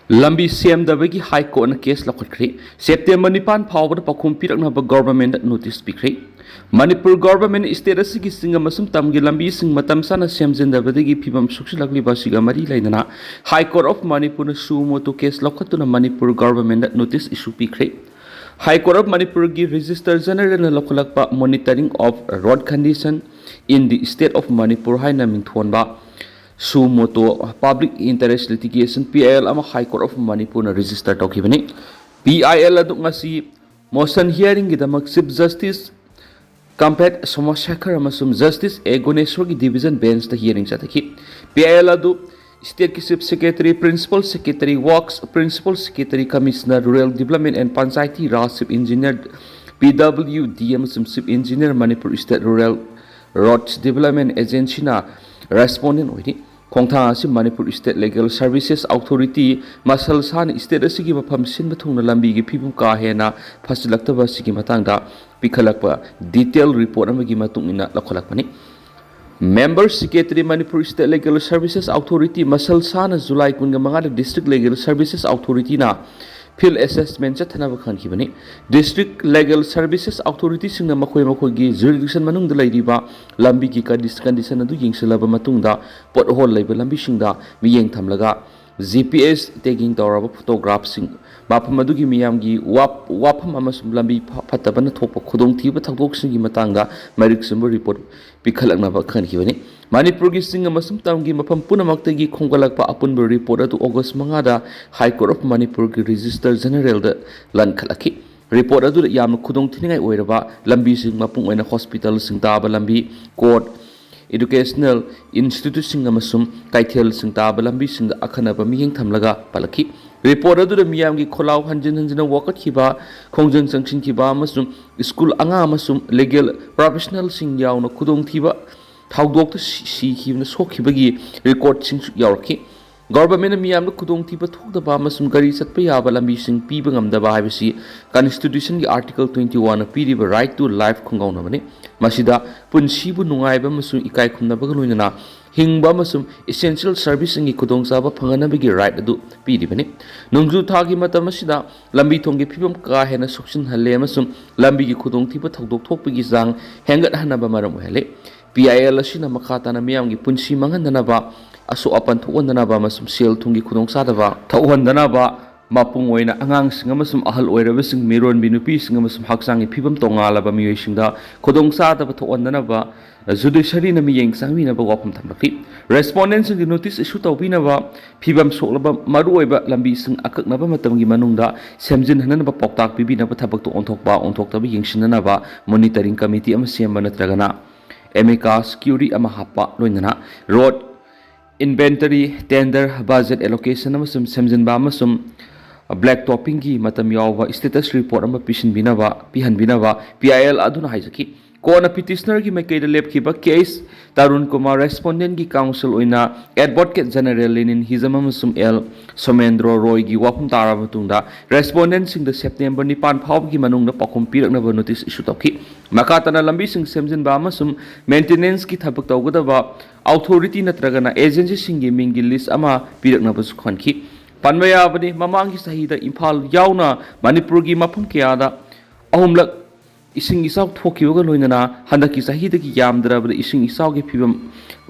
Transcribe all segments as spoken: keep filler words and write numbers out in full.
ꯂꯝꯕꯤ ꯁꯦꯝꯗꯕꯒꯤ ꯍꯥꯏ ꯀꯣꯔꯠꯅ case ꯂꯧꯈꯠꯈ꯭ꯔꯦ꯫ September ꯅꯤꯄꯥꯟ ꯐꯥꯎꯕꯗ ꯄꯥꯎꯈꯨꯝ ꯄꯤꯔꯛꯅꯕ ꯒꯣꯚꯔꯟꯃꯦꯟꯠꯇ ꯅꯣꯇꯤꯁ ꯄꯤꯈ꯭ꯔꯦ꯫ ꯃꯅꯤꯄꯨꯔ ꯒꯣꯚꯔꯟꯃꯦꯟꯠꯅ ꯁ꯭ꯇꯦꯠ ꯑꯁꯤꯒꯤ ꯆꯤꯡ ꯑꯃꯁꯨꯡ ꯇꯝꯒꯤ ꯂꯝꯕꯤꯁꯤꯡ ꯃꯇꯝ ꯆꯥꯅ ꯁꯦꯝꯖꯤꯟꯗꯕꯗꯒꯤ ꯐꯤꯕꯝ ꯁꯣꯛꯆꯤꯜꯂꯛꯂꯤꯕ ꯑꯁꯤꯒ ꯃꯔꯤ ꯂꯩꯅꯅ ꯍꯥꯏ ꯀꯣꯔꯠ ꯑꯣꯐ ꯃꯅꯤꯄꯨꯔꯅ ꯁꯨ ꯃꯣꯇꯣ ꯀꯦꯁ ꯂꯧꯈꯠꯇꯨꯅ ꯃꯅꯤꯄꯨꯔ ꯒꯣꯚꯔꯟꯃꯦꯟꯠꯇ ꯅꯣꯇꯤꯁ ꯏꯁꯨ ꯄꯤꯈ꯭ꯔꯦ꯫ ꯍꯥꯏ ꯀꯣꯔꯠ ꯑꯣꯐ ꯃꯅꯤꯄꯨꯔꯒꯤ register ꯖꯦꯅꯔꯦꯜꯅ ꯂꯧꯈꯠꯂꯛꯄ Monitoring of Road Condition in the State of Manipur ꯍꯥꯏꯅ ꯃꯤꯡꯊꯣꯟꯕ suo motu public interest litigation, P I L, ꯑꯃ ꯍꯥꯏ ꯀꯣꯔꯠ ꯑꯣꯐ ꯃꯅꯤꯄꯨꯔꯅ ꯔꯦꯖꯤꯁꯇꯔ ꯇꯧꯈꯤꯕꯅꯤ꯫ ꯄꯤ ꯑꯥꯏ ꯑꯦꯜ ꯑꯗꯨ ꯉꯁꯤ ꯃꯣꯁꯟ ꯍꯤꯌꯥꯔꯤꯡꯒꯤꯗꯃꯛ ꯆꯤꯐ ꯖꯁꯇꯤꯁ ꯀꯝꯄꯦꯠ ꯁꯣꯃꯥꯁꯦꯈꯔ ꯑꯃꯁꯨꯡ ꯖꯁꯇꯤꯁ ꯑꯦ ꯒꯨꯅꯦꯁꯣꯔꯒꯤ ꯗꯤꯚꯤꯖꯟ ꯕꯦꯟꯁꯇ ꯍꯤꯌꯥꯔꯤꯡ ꯆꯠꯊꯈꯤ꯫ ꯄꯤ ꯑꯥꯏ ꯑꯦꯜ ꯑꯗꯨ ꯁ꯭ꯇꯦꯠꯀꯤ chief secretary, principal secretary works, principal secretary commissioner rural development and panchayati raj, chief engineer P W D ꯑꯃꯁꯨꯡ chief engineer Manipur state rural roads development ꯑꯦꯖꯦꯟꯁꯤꯅ ꯔꯦꯁꯄꯣꯟꯗꯦꯟ ꯑꯣꯏꯔꯤ꯫ ꯈꯣꯡꯊꯥꯡ ꯑꯁꯤ Manipur state legal services authority ꯃꯁꯜ ꯁꯥꯅ ꯁ꯭ꯇꯦꯠ ꯑꯁꯤꯒꯤ ꯃꯐꯝ ꯁꯤꯟꯕ ꯊꯨꯡꯅ ꯂꯝꯕꯤꯒꯤ ꯐꯤꯕꯝ ꯀꯥ ꯍꯦꯟꯅ ꯐꯠꯁꯤꯜꯂꯛꯇꯕ ꯑꯁꯤꯒꯤ ꯃꯇꯥꯡꯗ ꯄꯤꯈꯠꯂꯛꯄ ꯗꯤꯇꯦꯜ ꯔꯤꯄꯣꯔꯠ ꯑꯃꯒꯤ ꯃꯇꯨꯡ ꯏꯟꯅ ꯂꯧꯈꯠꯂꯛꯄꯅꯤ꯫ Member secretary, Manipur state legal services authority ꯃꯁꯜ ꯁꯥꯅ ꯖꯨꯂꯥꯏ ꯀꯨꯟꯒ ꯃꯉꯥꯗ ꯗꯤꯁꯇ꯭ꯔꯤꯛ ꯂꯤꯒꯦꯜ ꯁꯔꯚꯤꯁꯦꯁ ꯑꯣꯊꯣꯔꯤꯇꯤꯅ ꯐꯤꯜꯗ ꯑꯦꯁꯦꯁꯃꯦꯟꯠ ꯆꯠꯊꯅꯕ ꯈꯟꯈꯤꯕꯅꯤ꯫ ꯗꯤꯁꯇ꯭ꯔꯤꯛ ꯂꯤꯒꯦꯜ ꯁꯔꯚꯤꯁꯦꯁ ꯑꯣꯊꯣꯔꯤꯇꯤꯁꯤꯡꯅ ꯃꯈꯣꯏ ꯃꯈꯣꯏꯒꯤ ꯖꯨꯔꯤꯗꯤꯛꯁꯟ ꯃꯅꯨꯡꯗ ꯂꯩꯔꯤꯕ ꯂꯝꯕꯤꯒꯤ ꯀꯟꯗꯤꯁ-, ꯀꯟꯗꯤꯁꯟ ꯑꯗꯨ ꯌꯦꯡꯁꯤꯜꯂꯕ ꯃꯇꯨꯡꯗ ꯄꯣꯠꯍꯣꯜ ꯂꯩꯕ ꯂꯝꯕꯤꯁꯤꯡꯗ ꯃꯤꯠꯌꯦꯡ ꯊꯝꯂꯒ ꯖꯤ ꯄꯤ ꯑꯦꯁ ꯇꯦꯒꯤꯡ ꯇꯧꯔꯕ ꯐꯣꯇꯣꯒ꯭ꯔꯥꯐꯁꯤꯡ, ꯃꯐꯝ ꯑꯗꯨꯒꯤ ꯃꯤꯌꯥꯝꯒꯤ ꯋꯥꯞ-, ꯋꯥꯐꯝ ꯑꯃꯁꯨꯡ ꯂꯝꯕꯤ ꯐ-, ꯐꯠꯇꯕꯅ ꯊꯣꯛꯄ ꯈꯨꯗꯣꯡꯊꯤꯕ ꯊꯧꯗꯣꯛꯁꯤꯡꯒꯤ ꯃꯇꯥꯡꯗ ꯃꯔꯤꯛ ꯆꯨꯝꯕ ꯔꯤꯄꯣꯔꯠ ꯄꯤꯈꯠꯂꯛꯅꯕ ꯈꯟꯈꯤꯕꯅꯤ꯫ ꯃꯅꯤꯄꯨꯔꯒꯤ ꯆꯤꯡ ꯑꯃꯁꯨꯡ ꯇꯝꯒꯤ ꯃꯐꯝ ꯄꯨꯝꯅꯃꯛꯇꯒꯤ ꯈꯣꯝꯒꯠꯂꯛꯄ ꯑꯄꯨꯟꯕ ꯔꯤꯄꯣꯔꯠ ꯑꯗꯨ ꯑꯣꯒꯁ ꯃꯉꯥꯗ ꯍꯥꯏ ꯀꯣꯔꯠ ꯑꯣꯐ ꯃꯅꯤꯄꯨꯔꯒꯤ ꯔꯦꯖꯤꯁꯇꯔ ꯖꯦꯅꯔꯦꯜꯗ ꯂꯟꯈꯠꯂꯛꯈꯤ꯫ ꯔꯤꯄꯣꯔꯠ ꯑꯗꯨꯗ ꯌꯥꯝꯅ ꯈꯨꯗꯣꯡꯊꯤꯅꯤꯡꯉꯥꯏ ꯑꯣꯏꯔꯕ ꯂꯝꯕꯤꯁꯤꯡ, ꯃꯄꯨꯡ ꯑꯣꯏꯅ ꯍꯣꯁꯄꯤꯇꯥꯜꯁꯤꯡ ꯇꯥꯕ ꯂꯝꯕꯤ, ꯀꯣꯔꯠ, ꯏꯗꯨꯀꯦꯁꯅꯦꯜ ꯏꯟꯁꯇꯤꯇ꯭ꯌꯨꯠꯁꯤꯡ ꯑꯃꯁꯨꯡ ꯀꯩꯊꯦꯜꯁꯤꯡ ꯇꯥꯕ ꯂꯝꯕꯤꯁꯤꯡꯗ ꯑꯈꯟꯅꯕ ꯃꯤꯠꯌꯦꯡ ꯊꯝꯂꯒ ꯄꯜꯂꯛꯈꯤ꯫ ꯔꯤꯄꯣꯔꯠ ꯑꯗꯨꯗ ꯃꯤꯌꯥꯝꯒꯤ ꯈꯣꯜꯂꯥꯎ ꯍꯟꯖꯤꯟ ꯍꯟꯖꯤꯟꯅ ꯋꯥꯀꯠꯈꯤꯕ, ꯈꯣꯡꯖꯪ ꯆꯪꯁꯤꯟꯈꯤꯕ ꯑꯃꯁꯨꯡ ꯁ꯭ꯀꯨꯜ ꯑꯉꯥꯡ ꯑꯃꯁꯨꯡ ꯂꯤꯒꯦꯜ ꯄ꯭ꯔꯣꯐꯦꯁꯅꯦꯜꯁꯤꯡ ꯌꯥꯎꯅ ꯈꯨꯗꯣꯡꯊꯤꯕ ꯊꯧꯗꯣꯛꯇ ꯁꯤ-, ꯁꯤꯈꯤꯕꯅ ꯁꯣꯛꯈꯤꯕꯒꯤ ꯔꯦꯀꯣꯔꯠꯁꯤꯡꯁꯨ ꯌꯥꯎꯔꯛꯈꯤ꯫ ꯒꯣꯚꯔꯟꯃꯦꯟꯠꯅ ꯃꯤꯌꯥꯝꯗ ꯈꯨꯗꯣꯡꯊꯤꯕ ꯊꯣꯛꯇꯕ ꯑꯃꯁꯨꯡ ꯒꯥꯔꯤ ꯆꯠꯄ ꯌꯥꯕ ꯂꯝꯕꯤꯁꯤꯡ ꯄꯤꯕ ꯉꯝꯗꯕ ꯍꯥꯏꯕꯁꯤ ꯀꯟꯁꯇꯤꯇ꯭ꯌꯨꯁꯟꯒꯤ ꯑꯥꯔꯇꯤꯀꯜ ꯇ꯭ꯋꯦꯟꯇꯤ ꯋꯥꯟꯅ ꯄꯤꯔꯤꯕ Right to Life ꯈꯣꯡꯒꯥꯎꯅꯕꯅꯤ꯫ ꯃꯁꯤꯗ ꯄꯨꯟꯁꯤꯕꯨ ꯅꯨꯡꯉꯥꯏꯕ ꯑꯃꯁꯨꯡ ꯏꯀꯥꯏ ꯈꯨꯝꯅꯕꯒ ꯂꯣꯏꯅꯅ ꯍꯤꯡꯕ ꯑꯃꯁꯨꯡ essential serviceꯁꯤꯡꯒꯤ ꯈꯨꯗꯣꯡꯆꯥꯕ ꯐꯪꯍꯟꯅꯕꯒꯤ right ꯑꯗꯨ ꯄꯤꯔꯤꯕꯅꯤ꯫ ꯅꯣꯡꯖꯨ ꯊꯥꯒꯤ ꯃꯇꯝ ꯑꯁꯤꯗ ꯂꯝꯕꯤ ꯊꯣꯡꯒꯤ ꯐꯤꯕꯝ ꯀꯥ ꯍꯦꯟꯅ ꯁꯣꯛꯆꯤꯟꯍꯜꯂꯦ ꯑꯃꯁꯨꯡ ꯂꯝꯕꯤꯒꯤ ꯈꯨꯗꯣꯡꯊꯤꯕ ꯊꯧꯗꯣꯛ ꯊꯣꯛꯄꯒꯤ ꯆꯥꯡ ꯍꯦꯟꯒꯠꯍꯟꯅꯕ ꯃꯔꯝ ꯑꯣꯏꯍꯜꯂꯤ꯫ ꯄꯤ ꯑꯥꯏ ꯑꯦꯜ ꯑꯁꯤꯅ ꯃꯈꯥ ꯇꯥꯅ ꯃꯤꯌꯥꯝꯒꯤ ꯄꯨꯟꯁꯤ ꯃꯥꯡꯍꯟꯗꯅꯕ, ꯑꯁꯣꯛ ꯑꯄꯟ ꯊꯣꯛꯍꯟꯗꯅꯕ ꯑꯃꯁꯨꯡ ꯁꯦꯜ ꯊꯨꯝꯒꯤ ꯈꯨꯗꯣꯡꯆꯥꯗꯕ ꯊꯣꯛꯍꯟꯗꯅꯕ, ꯃꯄꯨꯡ ꯑꯣꯏꯅ ꯑꯉꯥꯡꯁꯤꯡ ꯑꯃꯁꯨꯡ ꯑꯍꯜ ꯑꯣꯏꯔꯕꯁꯤꯡ, ꯃꯤꯔꯣꯟꯕꯤ ꯅꯨꯄꯤꯁꯤꯡ ꯑꯃꯁꯨꯡ ꯍꯛꯆꯥꯡꯒꯤ ꯐꯤꯕꯝ ꯇꯣꯉꯥꯜꯂꯕ ꯃꯤꯑꯣꯏꯁꯤꯡꯗ ꯈꯨꯗꯣꯡꯆꯥꯗꯕ ꯊꯣꯛꯍꯟꯗꯅꯕ judiciaryꯅ ꯃꯤꯠꯌꯦꯡ ꯆꯪꯕꯤꯅꯕ ꯋꯥꯐꯝ ꯊꯝꯂꯛꯈꯤ꯫ Respondentꯁꯤꯡꯒꯤ notice issue ꯇꯧꯕꯤꯅꯕ, ꯐꯤꯕꯝ ꯁꯣꯛꯂꯕ ꯃꯔꯨꯑꯣꯏꯕ ꯂꯝꯕꯤꯁꯤꯡ ꯑꯀꯛꯅꯕ ꯃꯇꯝꯒꯤ ꯃꯅꯨꯡꯗ ꯁꯦꯝꯖꯤꯟꯍꯟꯅꯕ ꯄꯥꯎꯇꯥꯛ ꯄꯤꯕꯤꯅꯕ, ꯊꯕꯛꯇ ꯑꯣꯟꯊꯣꯛꯄ ꯑꯣꯟꯊꯣꯛꯇꯕ ꯌꯦꯡꯁꯤꯟꯅꯅꯕ monitoring committee ꯑꯃ ꯁꯦꯝꯕ ꯅꯠꯇ꯭ꯔꯒꯅ amicus curiae ꯑꯃ ꯍꯥꯞꯄ, ꯂꯣꯏꯅꯅ road inventory, tender, budget allocation ꯑꯃꯁꯨꯡ ꯁꯦꯝꯖꯤꯟꯕ ꯑꯃꯁꯨꯡ black toppingꯒꯤ ꯃꯇꯝ ꯌꯥꯎꯕ status report ꯑꯃ ꯄꯤꯁꯤꯟꯕꯤꯅꯕ, ꯄꯤꯍꯟꯕꯤꯅꯕ P I L ꯑꯗꯨꯅ ꯍꯥꯏꯖꯈꯤ꯫ ꯀꯣꯟꯅ petitionerꯒꯤ ꯃꯥꯏꯀꯩꯗ ꯂꯦꯞꯈꯤꯕ ꯀꯦ ꯑꯦꯁ ꯇꯔꯨꯟ ꯀꯨꯃꯥꯔ, respondentꯀꯤ counsel ꯑꯣꯏꯅ Advocate General ꯂꯦꯅꯤꯟ ꯍꯤꯖꯝ ꯑꯃꯁꯨꯡ ꯑꯦꯜ ꯁꯣꯃꯦꯟꯗ꯭ꯔꯣ ꯔꯣꯏꯒꯤ ꯋꯥꯐꯝ ꯇꯥꯔꯕ ꯃꯇꯨꯡꯗ, respondentꯁꯤꯡꯗ September ꯅꯤꯄꯥꯟ ꯐꯥꯎꯕꯒꯤ ꯃꯅꯨꯡꯗ ꯄꯥꯎꯈꯨꯝ ꯄꯤꯔꯛꯅꯕ notice issue ꯇꯧꯈꯤ꯫ ꯃꯈꯥ ꯇꯥꯅ ꯂꯝꯕꯤꯁꯤꯡ ꯁꯦꯝꯖꯤꯟꯕ ꯑꯃꯁꯨꯡ maintenanceꯀꯤ ꯊꯕꯛ ꯇꯧꯒꯗꯕ authority ꯅꯠꯇ꯭ꯔꯒꯅ agencyꯁꯤꯡꯒꯤ ꯃꯤꯡꯒꯤ list ꯑꯃ ꯄꯤꯔꯛꯅꯕꯁꯨ ꯈꯟꯈꯤ꯫ ꯄꯟꯕ ꯌꯥꯕꯅꯤ, ꯃꯃꯥꯡꯒꯤ ꯆꯍꯤꯗ ꯏꯝꯐꯥꯜ ꯌꯥꯎꯅ ꯃꯅꯤꯄꯨꯔꯒꯤ ꯃꯐꯝ ꯀꯌꯥꯗ ꯑꯍꯨꯝꯂꯛ ꯏꯁꯤꯡ ꯏꯆꯥꯎ ꯊꯣꯛꯈꯤꯕꯒ ꯂꯣꯏꯅꯅ ꯍꯟꯗꯛꯀꯤ ꯆꯍꯤꯗꯒꯤ ꯌꯥꯝꯗ꯭ꯔꯕꯗ ꯏꯁꯤꯡ ꯏꯆꯥꯎꯒꯤ ꯐꯤꯕꯝ,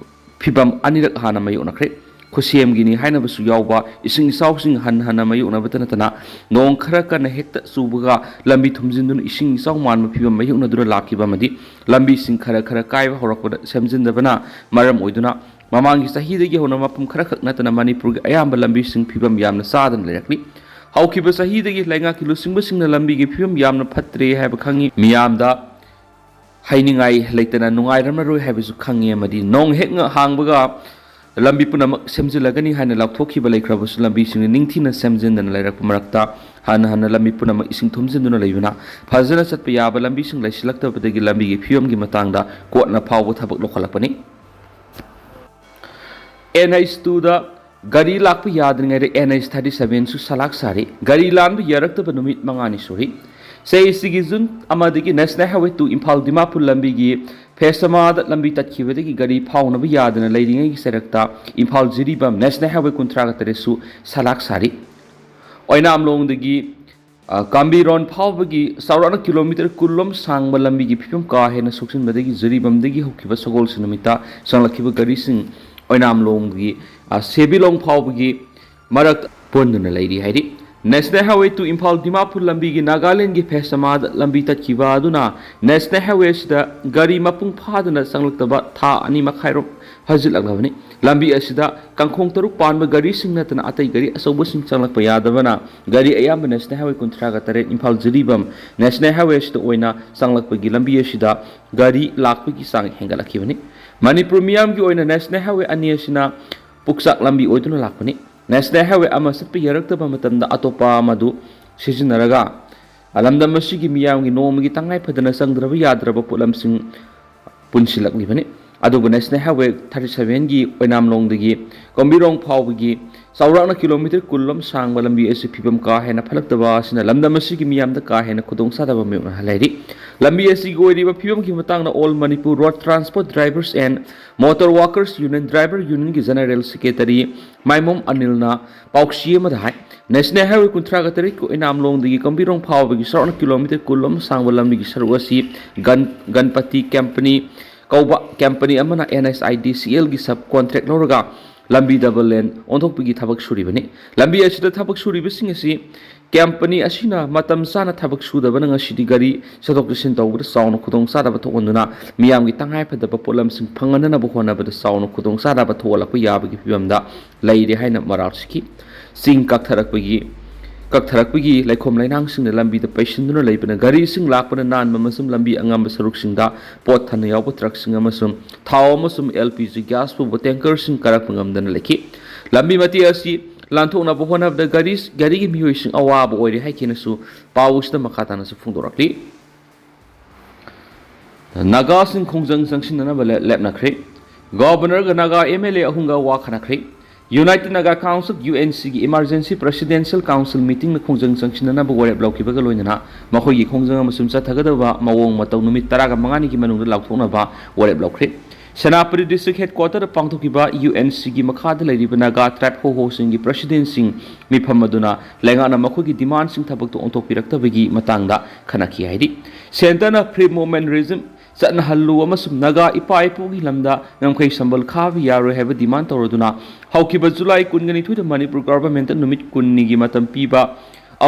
ꯐꯤꯕꯝ ꯑꯅꯤꯔꯛ ꯍꯥꯟꯅ ꯃꯥꯌꯣꯛꯅꯈ꯭ꯔꯦ꯫ ꯈꯨꯠꯁꯦꯝꯒꯤꯅꯤ ꯍꯥꯏꯅꯕꯁꯨ ꯌꯥꯎꯕ ꯏꯁꯤꯡ ꯏꯆꯥꯎꯁꯤꯡ ꯍꯟꯅ ꯍꯟꯅ ꯃꯥꯌꯣꯛꯅꯕꯇ ꯅꯠꯇꯅ, ꯅꯣꯡ ꯈꯔ ꯀꯟꯅ ꯍꯦꯛꯇ ꯆꯨꯕꯒ ꯂꯝꯕꯤ ꯊꯨꯝꯖꯤꯟꯗꯨꯅ ꯏꯁꯤꯡ ꯏꯆꯥꯎ ꯃꯥꯟꯕ ꯐꯤꯕꯝ ꯃꯥꯌꯣꯛꯅꯗꯨꯅ ꯂꯥꯛꯈꯤꯕ ꯑꯃꯗꯤ ꯂꯝꯕꯤꯁꯤꯡ ꯈꯔ ꯈꯔ ꯀꯥꯏꯕ ꯍꯧꯔꯛꯄꯗ ꯁꯦꯝꯖꯤꯟꯗꯕꯅ ꯃꯔꯝ ꯑꯣꯏꯗꯨꯅ ꯃꯃꯥꯡꯒꯤ ꯆꯍꯤꯗꯒꯤ ꯍꯧꯅ ꯃꯐꯝ ꯈꯔꯈꯛ ꯅꯠꯇꯅ ꯃꯅꯤꯄꯨꯔꯒꯤ ꯑꯌꯥꯝꯕ ꯂꯝꯕꯤꯁꯤꯡ ꯐꯤꯕꯝ ꯌꯥꯝꯅ ꯆꯥꯗꯅ ꯂꯩꯔꯛꯂꯤ꯫ ꯍꯧꯈꯤꯕ ꯆꯍꯤꯗꯒꯤ ꯂꯩꯉꯥꯛꯀꯤ ꯂꯨꯆꯤꯡꯕꯁꯤꯡꯅ ꯂꯝꯕꯤꯒꯤ ꯐꯤꯕꯝ ꯌꯥꯝꯅ ꯐꯠꯇ꯭ꯔꯦ ꯍꯥꯏꯕ ꯈꯪꯉꯤ꯫ ꯃꯤꯌꯥꯝꯗ ꯍꯥꯏꯅꯤꯡꯉꯥꯏ ꯂꯩꯇꯅ ꯅꯨꯡꯉꯥꯏꯔꯝꯂꯔꯣꯏ ꯍꯥꯏꯕꯁꯨ ꯈꯪꯉꯤ, ꯑꯃꯗꯤ ꯅꯣꯡ ꯍꯦꯛ ꯉ-, ꯍꯥꯡꯕꯒ ꯂꯝꯕꯤ ꯄꯨꯝꯅꯃꯛ ꯁꯦꯝꯖꯤꯜꯂꯒꯅꯤ ꯍꯥꯏꯅ ꯂꯥꯎꯊꯣꯛꯈꯤꯕ ꯂꯩꯈ꯭ꯔꯕꯁꯨ, ꯂꯝꯕꯤꯁꯤꯡ ꯅꯤꯡꯊꯤꯅ ꯁꯦꯝꯖꯤꯟꯗꯅ ꯂꯩꯔꯛꯄ ꯃꯔꯛꯇ ꯍꯟꯅ ꯍꯟꯅ ꯂꯝꯕꯤ ꯄꯨꯝꯅꯃꯛ ꯏꯁꯤꯡ ꯊꯨꯝꯖꯤꯟꯗꯨꯅ ꯂꯩꯕꯅ ꯐꯖꯅ ꯆꯠꯄ ꯌꯥꯕ ꯂꯝꯕꯤꯁꯤꯡ ꯂꯩꯁꯤꯜꯂꯛꯇꯕꯗꯒꯤ ꯂꯝꯕꯤꯒꯤ ꯐꯤꯕꯝꯒꯤ ꯃꯇꯥꯡꯗ ꯀꯣꯔꯠꯅ ꯐꯥꯎꯕ ꯊꯕꯛ ꯂꯧꯈꯠꯂꯛꯄꯅꯤ꯫ N H two ꯗ ꯒꯥꯔꯤ ꯂꯥꯛꯄ ꯌꯥꯗ꯭ꯔꯤꯉꯩꯗ N H thirty seven ꯁꯨ ꯁꯂꯥꯛ ꯁꯥꯔꯤ꯫ ꯒꯥꯔꯤ ꯂꯥꯟꯕ ꯌꯥꯔꯛꯇꯕ ꯅꯨꯃꯤꯠ ꯃꯉꯥꯅꯤ ꯁꯨꯔꯤ꯫ ꯆꯍꯤꯁꯤꯒꯤ June ꯑꯃꯗꯒꯤ National Highway two Imphal Dimapur ꯂꯝꯕꯤꯒꯤ ꯐꯦꯁꯇꯃꯥꯗ ꯂꯝꯕꯤ ꯇꯠꯈꯤꯕꯗꯒꯤ ꯒꯥꯔꯤ ꯐꯥꯎꯅꯕ ꯌꯥꯗꯅ ꯂꯩꯔꯤꯉꯩꯒꯤ ꯆꯩꯔꯛꯇ ꯏꯝꯐꯥꯜ ꯖꯤꯔꯤꯕꯥꯝ ꯅꯦꯁꯅꯦꯜ ꯍꯥꯏꯋꯦ ꯀꯨꯟꯊ꯭ꯔꯥꯒ ꯇꯔꯦꯠꯁꯨ ꯁꯂꯥꯛ ꯁꯥꯔꯤ꯫ ꯑꯣꯏꯅꯥꯝꯂꯣꯡꯗꯒꯤ, ꯑ, ꯀꯥꯝꯕꯤꯔꯣꯟ ꯐꯥꯎꯕꯒꯤ ꯆꯥꯎꯔꯥꯛꯅ ꯀꯤꯂꯣꯃꯤꯇꯔ ꯀꯨꯟ ꯂꯣꯝ ꯁꯥꯡꯕ ꯂꯝꯕꯤꯒꯤ ꯐꯤꯕꯝ ꯀꯥ ꯍꯦꯟꯅ ꯁꯣꯛꯆꯤꯟꯕꯗꯒꯤ ꯖꯤꯔꯤꯕꯥꯝꯗꯒꯤ ꯍꯧꯈꯤꯕ ꯁꯒꯣꯜꯁꯦꯟ ꯅꯨꯃꯤꯠꯇ ꯆꯪꯂꯛꯈꯤꯕ ꯒꯥꯔꯤꯁꯤꯡ ꯑꯣꯏꯅꯥꯝꯂꯣꯡꯒꯤ, ꯑ, ꯁꯦꯕꯤꯂꯣꯡ ꯐꯥꯎꯕꯒꯤ ꯃꯔꯛꯇ ꯄꯣꯟꯗꯨꯅ ꯂꯩꯔꯤ ꯍꯥꯏꯔꯤ꯫ National highway two Imphal Dimapur ꯂꯝꯕꯤꯒꯤ ꯅꯥꯒꯥꯂꯦꯟꯗꯒꯤ ꯐꯦꯁꯇꯃꯥꯗ ꯂꯝꯕꯤ ꯇꯠꯈꯤꯕ ꯑꯗꯨꯅ ꯅꯦꯁꯅꯦꯜ ꯍꯥꯏꯋꯦ ꯑꯁꯤꯗ ꯒꯥꯔꯤ ꯃꯄꯨꯡ ꯐꯥꯗꯅ ꯆꯪꯂꯛꯇꯕ ꯊꯥ ꯑꯅꯤ ꯃꯈꯥꯏꯔꯣꯝ ꯐꯥꯖꯤꯜꯂꯛꯂꯕꯅꯤ꯫ ꯂꯝꯕꯤ ꯑꯁꯤꯗ ꯀꯥꯡꯈꯣꯡ ꯇꯔꯨꯛ ꯄꯥꯟꯕ ꯒꯥꯔꯤꯁꯤꯡ ꯅꯠꯇꯅ ꯑꯇꯩ ꯒꯥꯔꯤ ꯑꯆꯧꯕꯁꯤꯡ ꯆꯪꯂꯛꯄ ꯌꯥꯗꯕꯅ ꯒꯥꯔꯤ ꯑꯌꯥꯝꯕ ꯅꯦꯁꯅꯦꯜ ꯍꯥꯏꯋꯦ ꯀꯨꯟꯊ꯭ꯔꯥꯒ ꯇꯔꯦꯠ ꯏꯝꯐꯥꯜ ꯖꯤꯔꯤꯕꯥꯝ ꯅꯦꯁꯅꯦꯜ ꯍꯥꯏꯋꯦ ꯑꯁꯤꯗ ꯑꯣꯏꯅ ꯆꯪꯂꯛꯄꯒꯤ ꯂꯝꯕꯤ ꯑꯁꯤꯗ ꯒꯥꯔꯤ ꯂꯥꯛꯄꯒꯤ ꯆꯥꯡ ꯍꯦꯟꯒꯠꯂꯛꯈꯤꯕꯅꯤ꯫ ꯃꯅꯤꯄꯨꯔ ꯃꯤꯌꯥꯝꯒꯤ ꯑꯣꯏꯅ ꯅꯦꯁꯅꯦꯜ ꯍꯥꯏꯋꯦ ꯑꯅꯤ ꯑꯁꯤꯅ ꯄꯨꯛꯆꯥꯛ ꯂꯝꯕꯤ ꯑꯣꯏꯗꯨꯅ ꯂꯥꯛꯄꯅꯤ꯫ ꯅꯦꯁꯅꯦꯜ ꯍꯥꯏꯋꯦ ꯑꯃ ꯆꯠꯄ ꯌꯥꯔꯛꯇꯕ ꯃꯇꯝꯗ ꯑꯇꯣꯞꯄ ꯑꯃꯗꯨ ꯁꯤꯖꯤꯟꯅꯔꯒ ꯂꯝꯗꯝ ꯑꯁꯤꯒꯤ ꯃꯤꯌꯥꯝꯒꯤ ꯅꯣꯡꯃꯒꯤ ꯇꯉꯥꯏ ꯐꯗꯅ ꯆꯪꯗ꯭ꯔꯕ ꯌꯥꯗ꯭ꯔꯕ ꯄꯣꯠꯂꯝꯁꯤꯡ ꯄꯨꯟꯁꯤꯜꯂꯛꯂꯤꯕꯅꯤ꯫ ꯑꯗꯨꯕꯨ ꯅꯦꯁꯅꯦꯜ ꯍꯥꯏꯋꯦ ꯊꯥꯔꯇꯤ ꯁꯚꯦꯟꯒꯤ ꯑꯣꯏꯅꯥꯝꯂꯣꯡꯗꯒꯤ ꯀꯣꯝꯕꯤꯔꯣꯡ ꯐꯥꯎꯕꯒꯤ ꯆꯥꯎꯔꯥꯛꯅ ꯀꯤꯂꯣꯃꯤꯇꯔ ꯀꯨꯟ ꯂꯣꯝ ꯁꯥꯡꯕ ꯂꯝꯕꯤ ꯑꯁꯤ ꯐꯤꯕꯝ ꯀꯥ ꯍꯦꯟꯅ ꯐꯠꯂꯛꯇꯕ ꯑꯁꯤꯅ ꯂꯝꯗꯝ ꯑꯁꯤꯒꯤ ꯃꯤꯌꯥꯝꯗ ꯀꯥ ꯍꯦꯟꯅ ꯈꯨꯗꯣꯡꯆꯥꯗꯕ ꯃꯥꯌꯣꯛꯅꯍꯜꯂꯦ ꯍꯥꯏꯔꯤ꯫ ꯂꯝꯕꯤ ꯑꯁꯤꯒꯤ ꯑꯣꯏꯔꯤꯕ ꯐꯤꯕꯝꯒꯤ ꯃꯇꯥꯡꯗ All Manipur Road Transport Drivers and Motor Workers Union Driver Unionꯒꯤ General Secretary ꯃꯥꯏꯃꯣꯝ ꯑꯅꯤꯜꯅ ꯄꯥꯎꯁꯤ ꯑꯃꯗ ꯍꯥꯏ꯫ ꯅꯦꯁꯅꯦꯜ ꯍꯥꯏꯋꯦ ꯀꯨꯟꯊ꯭ꯔꯥꯒ ꯇꯔꯦꯠꯀꯤ ꯑꯣꯏꯅꯥꯝꯂꯣꯡꯗꯒꯤ ꯀꯣꯝꯕꯤꯔꯣꯡ ꯐꯥꯎꯕꯒꯤ ꯆꯥꯎꯔꯥꯛꯅ ꯀꯤꯂꯣꯃꯤꯇꯔ ꯀꯨꯟ ꯂꯣꯝ ꯁꯥꯡꯕ ꯂꯝꯕꯤꯒꯤ ꯁꯔꯨꯛ ꯑꯁꯤ ꯒꯟ-, ꯒꯟꯄꯇꯤ ꯀꯦꯝꯄꯅꯤ ꯀꯧꯕ ꯀꯦꯝꯄꯅꯤ ꯑꯃꯅ NHIDCLꯒꯤ ꯁꯕ ꯀꯣꯟꯇ꯭ꯔꯦꯛ ꯂꯧꯔꯒ ꯂꯝꯕꯤ ꯗꯕꯜ ꯂꯦꯟ ꯑꯣꯟꯊꯣꯛꯄꯒꯤ ꯊꯕꯛ ꯁꯨꯔꯤꯕꯅꯤ꯫ ꯂꯝꯕꯤ ꯑꯁꯤꯗ ꯊꯕꯛ ꯁꯨꯔꯤꯕꯁꯤꯡ ꯑꯁꯤ ꯀꯦꯝꯄꯅꯤ ꯑꯁꯤꯅ ꯃꯇꯝ ꯆꯥꯅ ꯊꯕꯛ ꯁꯨꯗꯕꯅ ꯉꯁꯤꯗꯤ ꯒꯥꯔꯤ ꯆꯠꯊꯣꯛ ꯆꯠꯁꯤꯟ ꯇꯧꯕꯗ ꯆꯥꯎꯅ ꯈꯨꯗꯣꯡꯆꯥꯗꯕ ꯊꯣꯛꯍꯟꯗꯨꯅ ꯃꯤꯌꯥꯝꯒꯤ ꯇꯉꯥꯏꯐꯗꯕ ꯄꯣꯠꯂꯝꯁꯤꯡ ꯐꯪꯍꯟꯅꯅꯕ ꯍꯣꯠꯅꯕꯗ ꯆꯥꯎꯅ ꯈꯨꯗꯣꯡꯆꯥꯗꯕ ꯊꯣꯛꯍꯜꯂꯛꯄ ꯌꯥꯕꯒꯤ ꯐꯤꯕꯝꯗ ꯂꯩꯔꯦ ꯍꯥꯏꯅ ꯃꯔꯥꯜ ꯁꯤꯈꯤ꯫ ꯆꯤꯡ ꯀꯛꯊꯔꯛꯄꯒꯤ, ꯀꯛꯊꯔꯛꯄꯒꯤ ꯂꯩꯈꯣꯝ ꯂꯩꯅꯥꯡꯁꯤꯡꯅ ꯂꯝꯕꯤꯗ ꯄꯩꯁꯤꯟꯗꯨꯅ ꯂꯩꯕꯅ ꯒꯥꯔꯤꯁꯤꯡ ꯂꯥꯛꯄꯅ ꯅꯥꯟꯕ ꯑꯃꯁꯨꯡ ꯂꯝꯕꯤ ꯑꯉꯝꯕ ꯁꯔꯨꯛꯁꯤꯡꯗ ꯄꯣꯠ ꯊꯥꯅ ꯌꯥꯎꯕ ꯇ꯭ꯔꯛꯁꯤꯡ ꯑꯃꯁꯨꯡ ꯊꯥꯎ ꯑꯃꯁꯨꯡ LPG ꯒ꯭ꯌꯥꯁ ꯄꯨꯕ ꯇꯦꯡꯀꯔꯁꯤꯡ ꯀꯥꯔꯛꯄ ꯉꯝꯗꯅ ꯂꯩꯈꯤ꯫ ꯂꯝꯕꯤ ꯃꯇꯦꯛ ꯑꯁꯤ ꯂꯥꯟꯊꯣꯛꯅꯕ ꯍꯣꯠꯅꯕꯗ ꯒꯥꯔꯤ, ꯒꯥꯔꯤꯒꯤ ꯃꯤꯑꯣꯏꯁꯤꯡ ꯑꯋꯥꯕ ꯑꯣꯏꯔꯦ ꯍꯥꯏꯈꯤꯅꯁꯨ ꯄꯥꯎ ꯑꯁꯤꯗ ꯃꯈꯥ ꯇꯥꯅꯁꯨ ꯐꯣꯡꯗꯣꯔꯛꯂꯤ꯫ ꯅꯥꯒꯥꯁꯤꯡ ꯈꯣꯡꯖꯪ ꯆꯪꯁꯤꯟꯅꯅꯕ ꯂꯦ-, ꯂꯦꯞꯅꯈ꯭ꯔꯦ꯫ ꯒꯣꯕꯔꯅꯔꯒ ꯅꯥꯒꯥ MLA ꯑꯍꯨꯝꯒ ꯋꯥ ꯈꯟꯅꯈ꯭ꯔꯦ꯫ United Naga Council, UNCꯒꯤ Emergency Presidential Council meetingꯅ ꯈꯣꯡꯖꯪ ꯆꯪꯁꯤꯟꯅꯅꯕ ꯋꯥꯔꯦꯞ ꯂꯧꯈꯤꯕꯒ ꯂꯣꯏꯅꯅ ꯃꯈꯣꯏꯒꯤ ꯈꯣꯡꯖꯪ ꯑꯃꯁꯨꯡ ꯆꯠꯊꯒꯗꯕ ꯃꯑꯣꯡ ꯃꯇꯧ ꯅꯨꯃꯤꯠ ꯇꯔꯥꯒ ꯃꯉꯥꯅꯤꯒꯤ ꯃꯅꯨꯡꯗ ꯂꯥꯎꯊꯣꯛꯅꯕ ꯋꯥꯔꯦꯞ ꯂꯧꯈ꯭ꯔꯦ꯫ ꯁꯦꯅꯥꯄꯇꯤ District Headquarterꯗ ꯄꯥꯡꯊꯣꯛꯈꯤꯕ UNCꯒꯤ ꯃꯈꯥꯗ ꯂꯩꯔꯤꯕ Naga Tribe ꯍꯣꯍꯣꯁꯤꯡꯒꯤ Presidentꯁꯤꯡ ꯃꯤꯐꯝ ꯑꯗꯨꯅ ꯂꯩꯉꯥꯛꯅ ꯃꯈꯣꯏꯒꯤ demandꯁꯤꯡ ꯊꯕꯛꯇ ꯑꯣꯟꯊꯣꯛꯄꯤꯔꯛꯇꯕꯒꯤ ꯃꯇꯥꯡꯗ ꯈꯟꯅꯈꯤ ꯍꯥꯏꯔꯤ꯫ Centreꯅ Free Movement Regime ꯆꯠꯅꯍꯜꯂꯨ ꯑꯃꯁꯨꯡ ꯅꯥꯒꯥ ꯏꯄꯥ ꯏꯄꯨꯒꯤ ꯂꯝꯗ ꯉꯝꯈꯩ ꯁꯝꯕꯜ ꯈꯥꯕ ꯌꯥꯔꯣꯏ ꯍꯥꯏꯕ demand ꯇꯧꯔꯗꯨꯅ ꯍꯧꯈꯤꯕ July ꯀꯨꯟꯒ ꯅꯤꯊꯣꯏꯗ ꯃꯅꯤꯄꯨꯔ governmentꯇ ꯅꯨꯃꯤꯠ ꯀꯨꯟꯅꯤꯒꯤ ꯃꯇꯝ ꯄꯤꯕ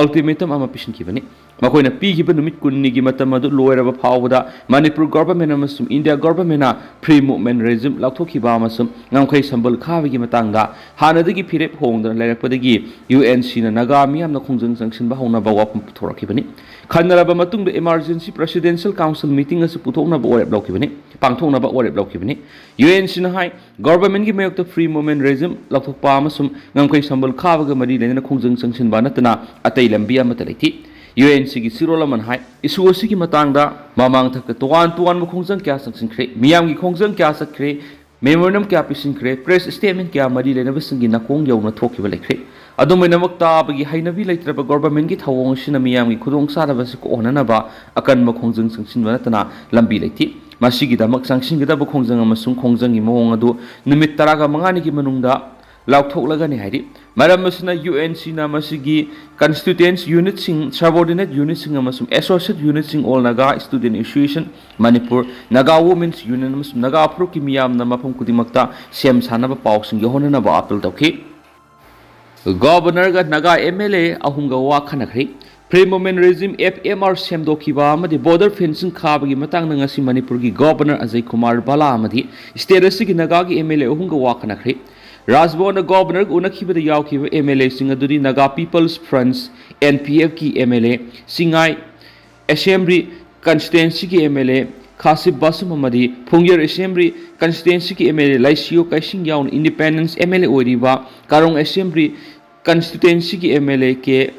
ultimatum ꯑꯃ ꯄꯤꯁꯤꯟꯈꯤꯕꯅꯤ꯫ ꯃꯈꯣꯏꯅ ꯄꯤꯈꯤꯕ ꯅꯨꯃꯤꯠ ꯀꯨꯟꯅꯤꯒꯤ ꯃꯇꯝ ꯑꯗꯨ ꯂꯣꯏꯔꯕ ꯐꯥꯎꯕꯗ ꯃꯅꯤꯄꯨꯔ government ꯑꯃꯁꯨꯡ India governmentꯅ Free Movement Regime ꯂꯥꯎꯊꯣꯛꯈꯤꯕ ꯑꯃꯁꯨꯡ ꯉꯝꯈꯩ ꯁꯝꯕꯜ ꯈꯥꯕꯒꯤ ꯃꯇꯥꯡꯗ ꯍꯥꯟꯅꯗꯒꯤ ꯐꯤꯔꯦꯞ ꯍꯣꯡꯗꯅ ꯂꯩꯔꯛꯄꯗꯒꯤ UNCꯅ ꯅꯥꯒꯥ ꯃꯤꯌꯥꯝꯅ ꯈꯣꯡꯖꯪ ꯆꯪꯁꯤꯟꯕ ꯍꯧꯅꯕ ꯋꯥꯐꯝ ꯄꯨꯊꯣꯔꯛꯈꯤꯕꯅꯤ꯫ ꯈꯟꯅꯔꯕ ꯃꯇꯨꯡꯗ Emergency Presidential Council meeting ꯑꯁꯤ ꯄꯨꯊꯣꯛꯅꯕ ꯋꯥꯔꯦꯞ ꯂꯧꯈꯤꯕꯅꯤ, ꯄꯥꯡꯊꯣꯛꯅꯕ ꯋꯥꯔꯦꯞ ꯂꯧꯈꯤꯕꯅꯤ꯫ UNCꯅ ꯍꯥꯏ, governmentꯀꯤ ꯃꯥꯌꯣꯛꯇ Free Movement Regime ꯂꯧꯊꯣꯛꯄ ꯑꯃꯁꯨꯡ ꯉꯝꯈꯩ ꯁꯝꯕꯜ ꯈꯥꯕꯒ ꯃꯔꯤ ꯂꯩꯅꯅ ꯈꯣꯡꯖꯪ ꯆꯪꯁꯤꯟꯕ ꯅꯠꯇꯅ ꯑꯇꯩ ꯂꯝꯕꯤ ꯑꯃꯠꯇ ꯂꯩꯇꯦ꯫ UNCꯒꯤ ꯆꯦꯔꯣꯜ ꯑꯃꯅ ꯍꯥꯏ, issue ꯑꯁꯤꯒꯤ ꯃꯇꯥꯡꯗ ꯃꯃꯥꯡ ꯊꯛꯇ ꯇꯣꯉꯥꯟ ꯇꯣꯉꯥꯟꯕ ꯈꯣꯡꯖꯪ ꯀꯌꯥ ꯆꯪꯁꯤꯟꯈ꯭ꯔꯦ, ꯃꯤꯌꯥꯝꯒꯤ ꯈꯣꯡꯖꯪ ꯀꯌꯥ ꯆꯠꯈ꯭ꯔꯦ, memorandum ꯀꯌꯥ ꯄꯤꯁꯤꯟꯈ꯭ꯔꯦ, press statement ꯀꯌꯥ ꯃꯔꯤ ꯂꯩꯅꯕꯁꯤꯡꯒꯤ ꯅꯥꯀꯣꯡ ꯌꯧꯅ ꯊꯣꯛꯈꯤꯕ ꯂꯩꯈ꯭ꯔꯦ꯫ ꯑꯗꯨꯝ ꯑꯣꯏꯅꯃꯛ, ꯇꯥꯕꯒꯤ ꯍꯩꯅꯕꯤ ꯂꯩꯇ꯭ꯔꯕ governmentꯀꯤ ꯊꯧꯑꯣꯡ ꯑꯁꯤꯅ ꯃꯤꯌꯥꯝꯒꯤ ꯈꯨꯗꯣꯡꯆꯥꯗꯕ ꯑꯁꯤ ꯀꯣꯛꯍꯟꯅꯅꯕ ꯑꯀꯟꯕ ꯈꯣꯡꯖꯪ ꯆꯪꯁꯤꯟꯕ ꯅꯠꯇꯅ ꯂꯝꯕꯤ ꯂꯩꯇꯦ꯫ ꯃꯁꯤꯒꯤꯗꯃꯛ ꯆꯪꯁꯤꯟꯒꯗꯕ ꯈꯣꯡꯖꯪ ꯑꯃꯁꯨꯡ ꯈꯣꯡꯖꯪꯒꯤ ꯃꯑꯣꯡ ꯑꯗꯨ ꯅꯨꯃꯤꯠ ꯇꯔꯥꯒ ꯃꯉꯥꯅꯤꯒꯤ ꯃꯅꯨꯡꯗ ꯂꯥꯎꯊꯣꯛꯂꯒꯅꯤ ꯍꯥꯏꯔꯤ꯫ ꯃꯔꯝ ꯑꯁꯤꯅ UNCꯅ ꯃꯁꯤꯒꯤ constituent unitꯁꯤꯡ, subordinate unitꯁꯤꯡ ꯑꯃꯁꯨꯡ associate unitꯁꯤꯡ All Naga Student Association Manipur, Naga Women's Union ꯑꯃꯁꯨꯡ ꯅꯥꯒꯥ ꯐꯨꯔꯨꯞꯀꯤ ꯃꯤꯌꯥꯝꯅ ꯃꯐꯝ ꯈꯨꯗꯤꯡꯃꯛꯇ ꯁꯦꯝ ꯁꯥꯅꯕ ꯄꯥꯎꯁꯤꯡ ꯌꯧꯍꯟꯅꯅꯕ appeal ꯇꯧꯈꯤ꯫ Governorꯒ ꯅꯥꯒꯥ MLA ꯑꯍꯨꯝꯒ ꯋꯥ ꯈꯟꯅꯈ꯭ꯔꯦ꯫ Free Movement Regime, FMR, ꯁꯦꯝꯗꯣꯛꯈꯤꯕ ꯑꯃꯗꯤ border fencing ꯈꯥꯕꯒꯤ ꯃꯇꯥꯡꯗ ꯉꯁꯤ ꯃꯅꯤꯄꯨꯔꯒꯤ Governor ꯑꯖꯌ ꯀꯨꯃꯥꯔ ꯚꯜꯂꯥ ꯑꯃꯗꯤ state ꯑꯁꯤꯒꯤ ꯅꯥꯒꯥꯒꯤ MLA ꯑꯍꯨꯝꯒ ꯋꯥ ꯈꯟꯅꯈ꯭ꯔꯦ꯫ ꯔꯥꯖꯚꯕꯟꯗ Governorꯒ ꯎꯅꯈꯤꯕꯗ ꯌꯥꯎꯈꯤꯕ MLAꯁꯤꯡ ꯑꯗꯨꯗꯤ Naga People's Front, NPFꯀꯤ MLA Chingai Assembly constituencyꯒꯤ MLA ꯈꯥꯁꯤꯞ ꯕꯥꯁꯨꯝ ꯑꯃꯗꯤ ꯐꯨꯡꯌꯔ Assembly constituencyꯒꯤ MLA ꯂꯥꯏꯁꯤꯌꯣ ꯀꯩꯁꯤꯡ ꯌꯥꯎꯅ Independence MLA ꯑꯣꯏꯔꯤꯕ ꯀꯥꯔꯣꯡ Assembly constituencyꯒꯤ MLA ꯀꯦ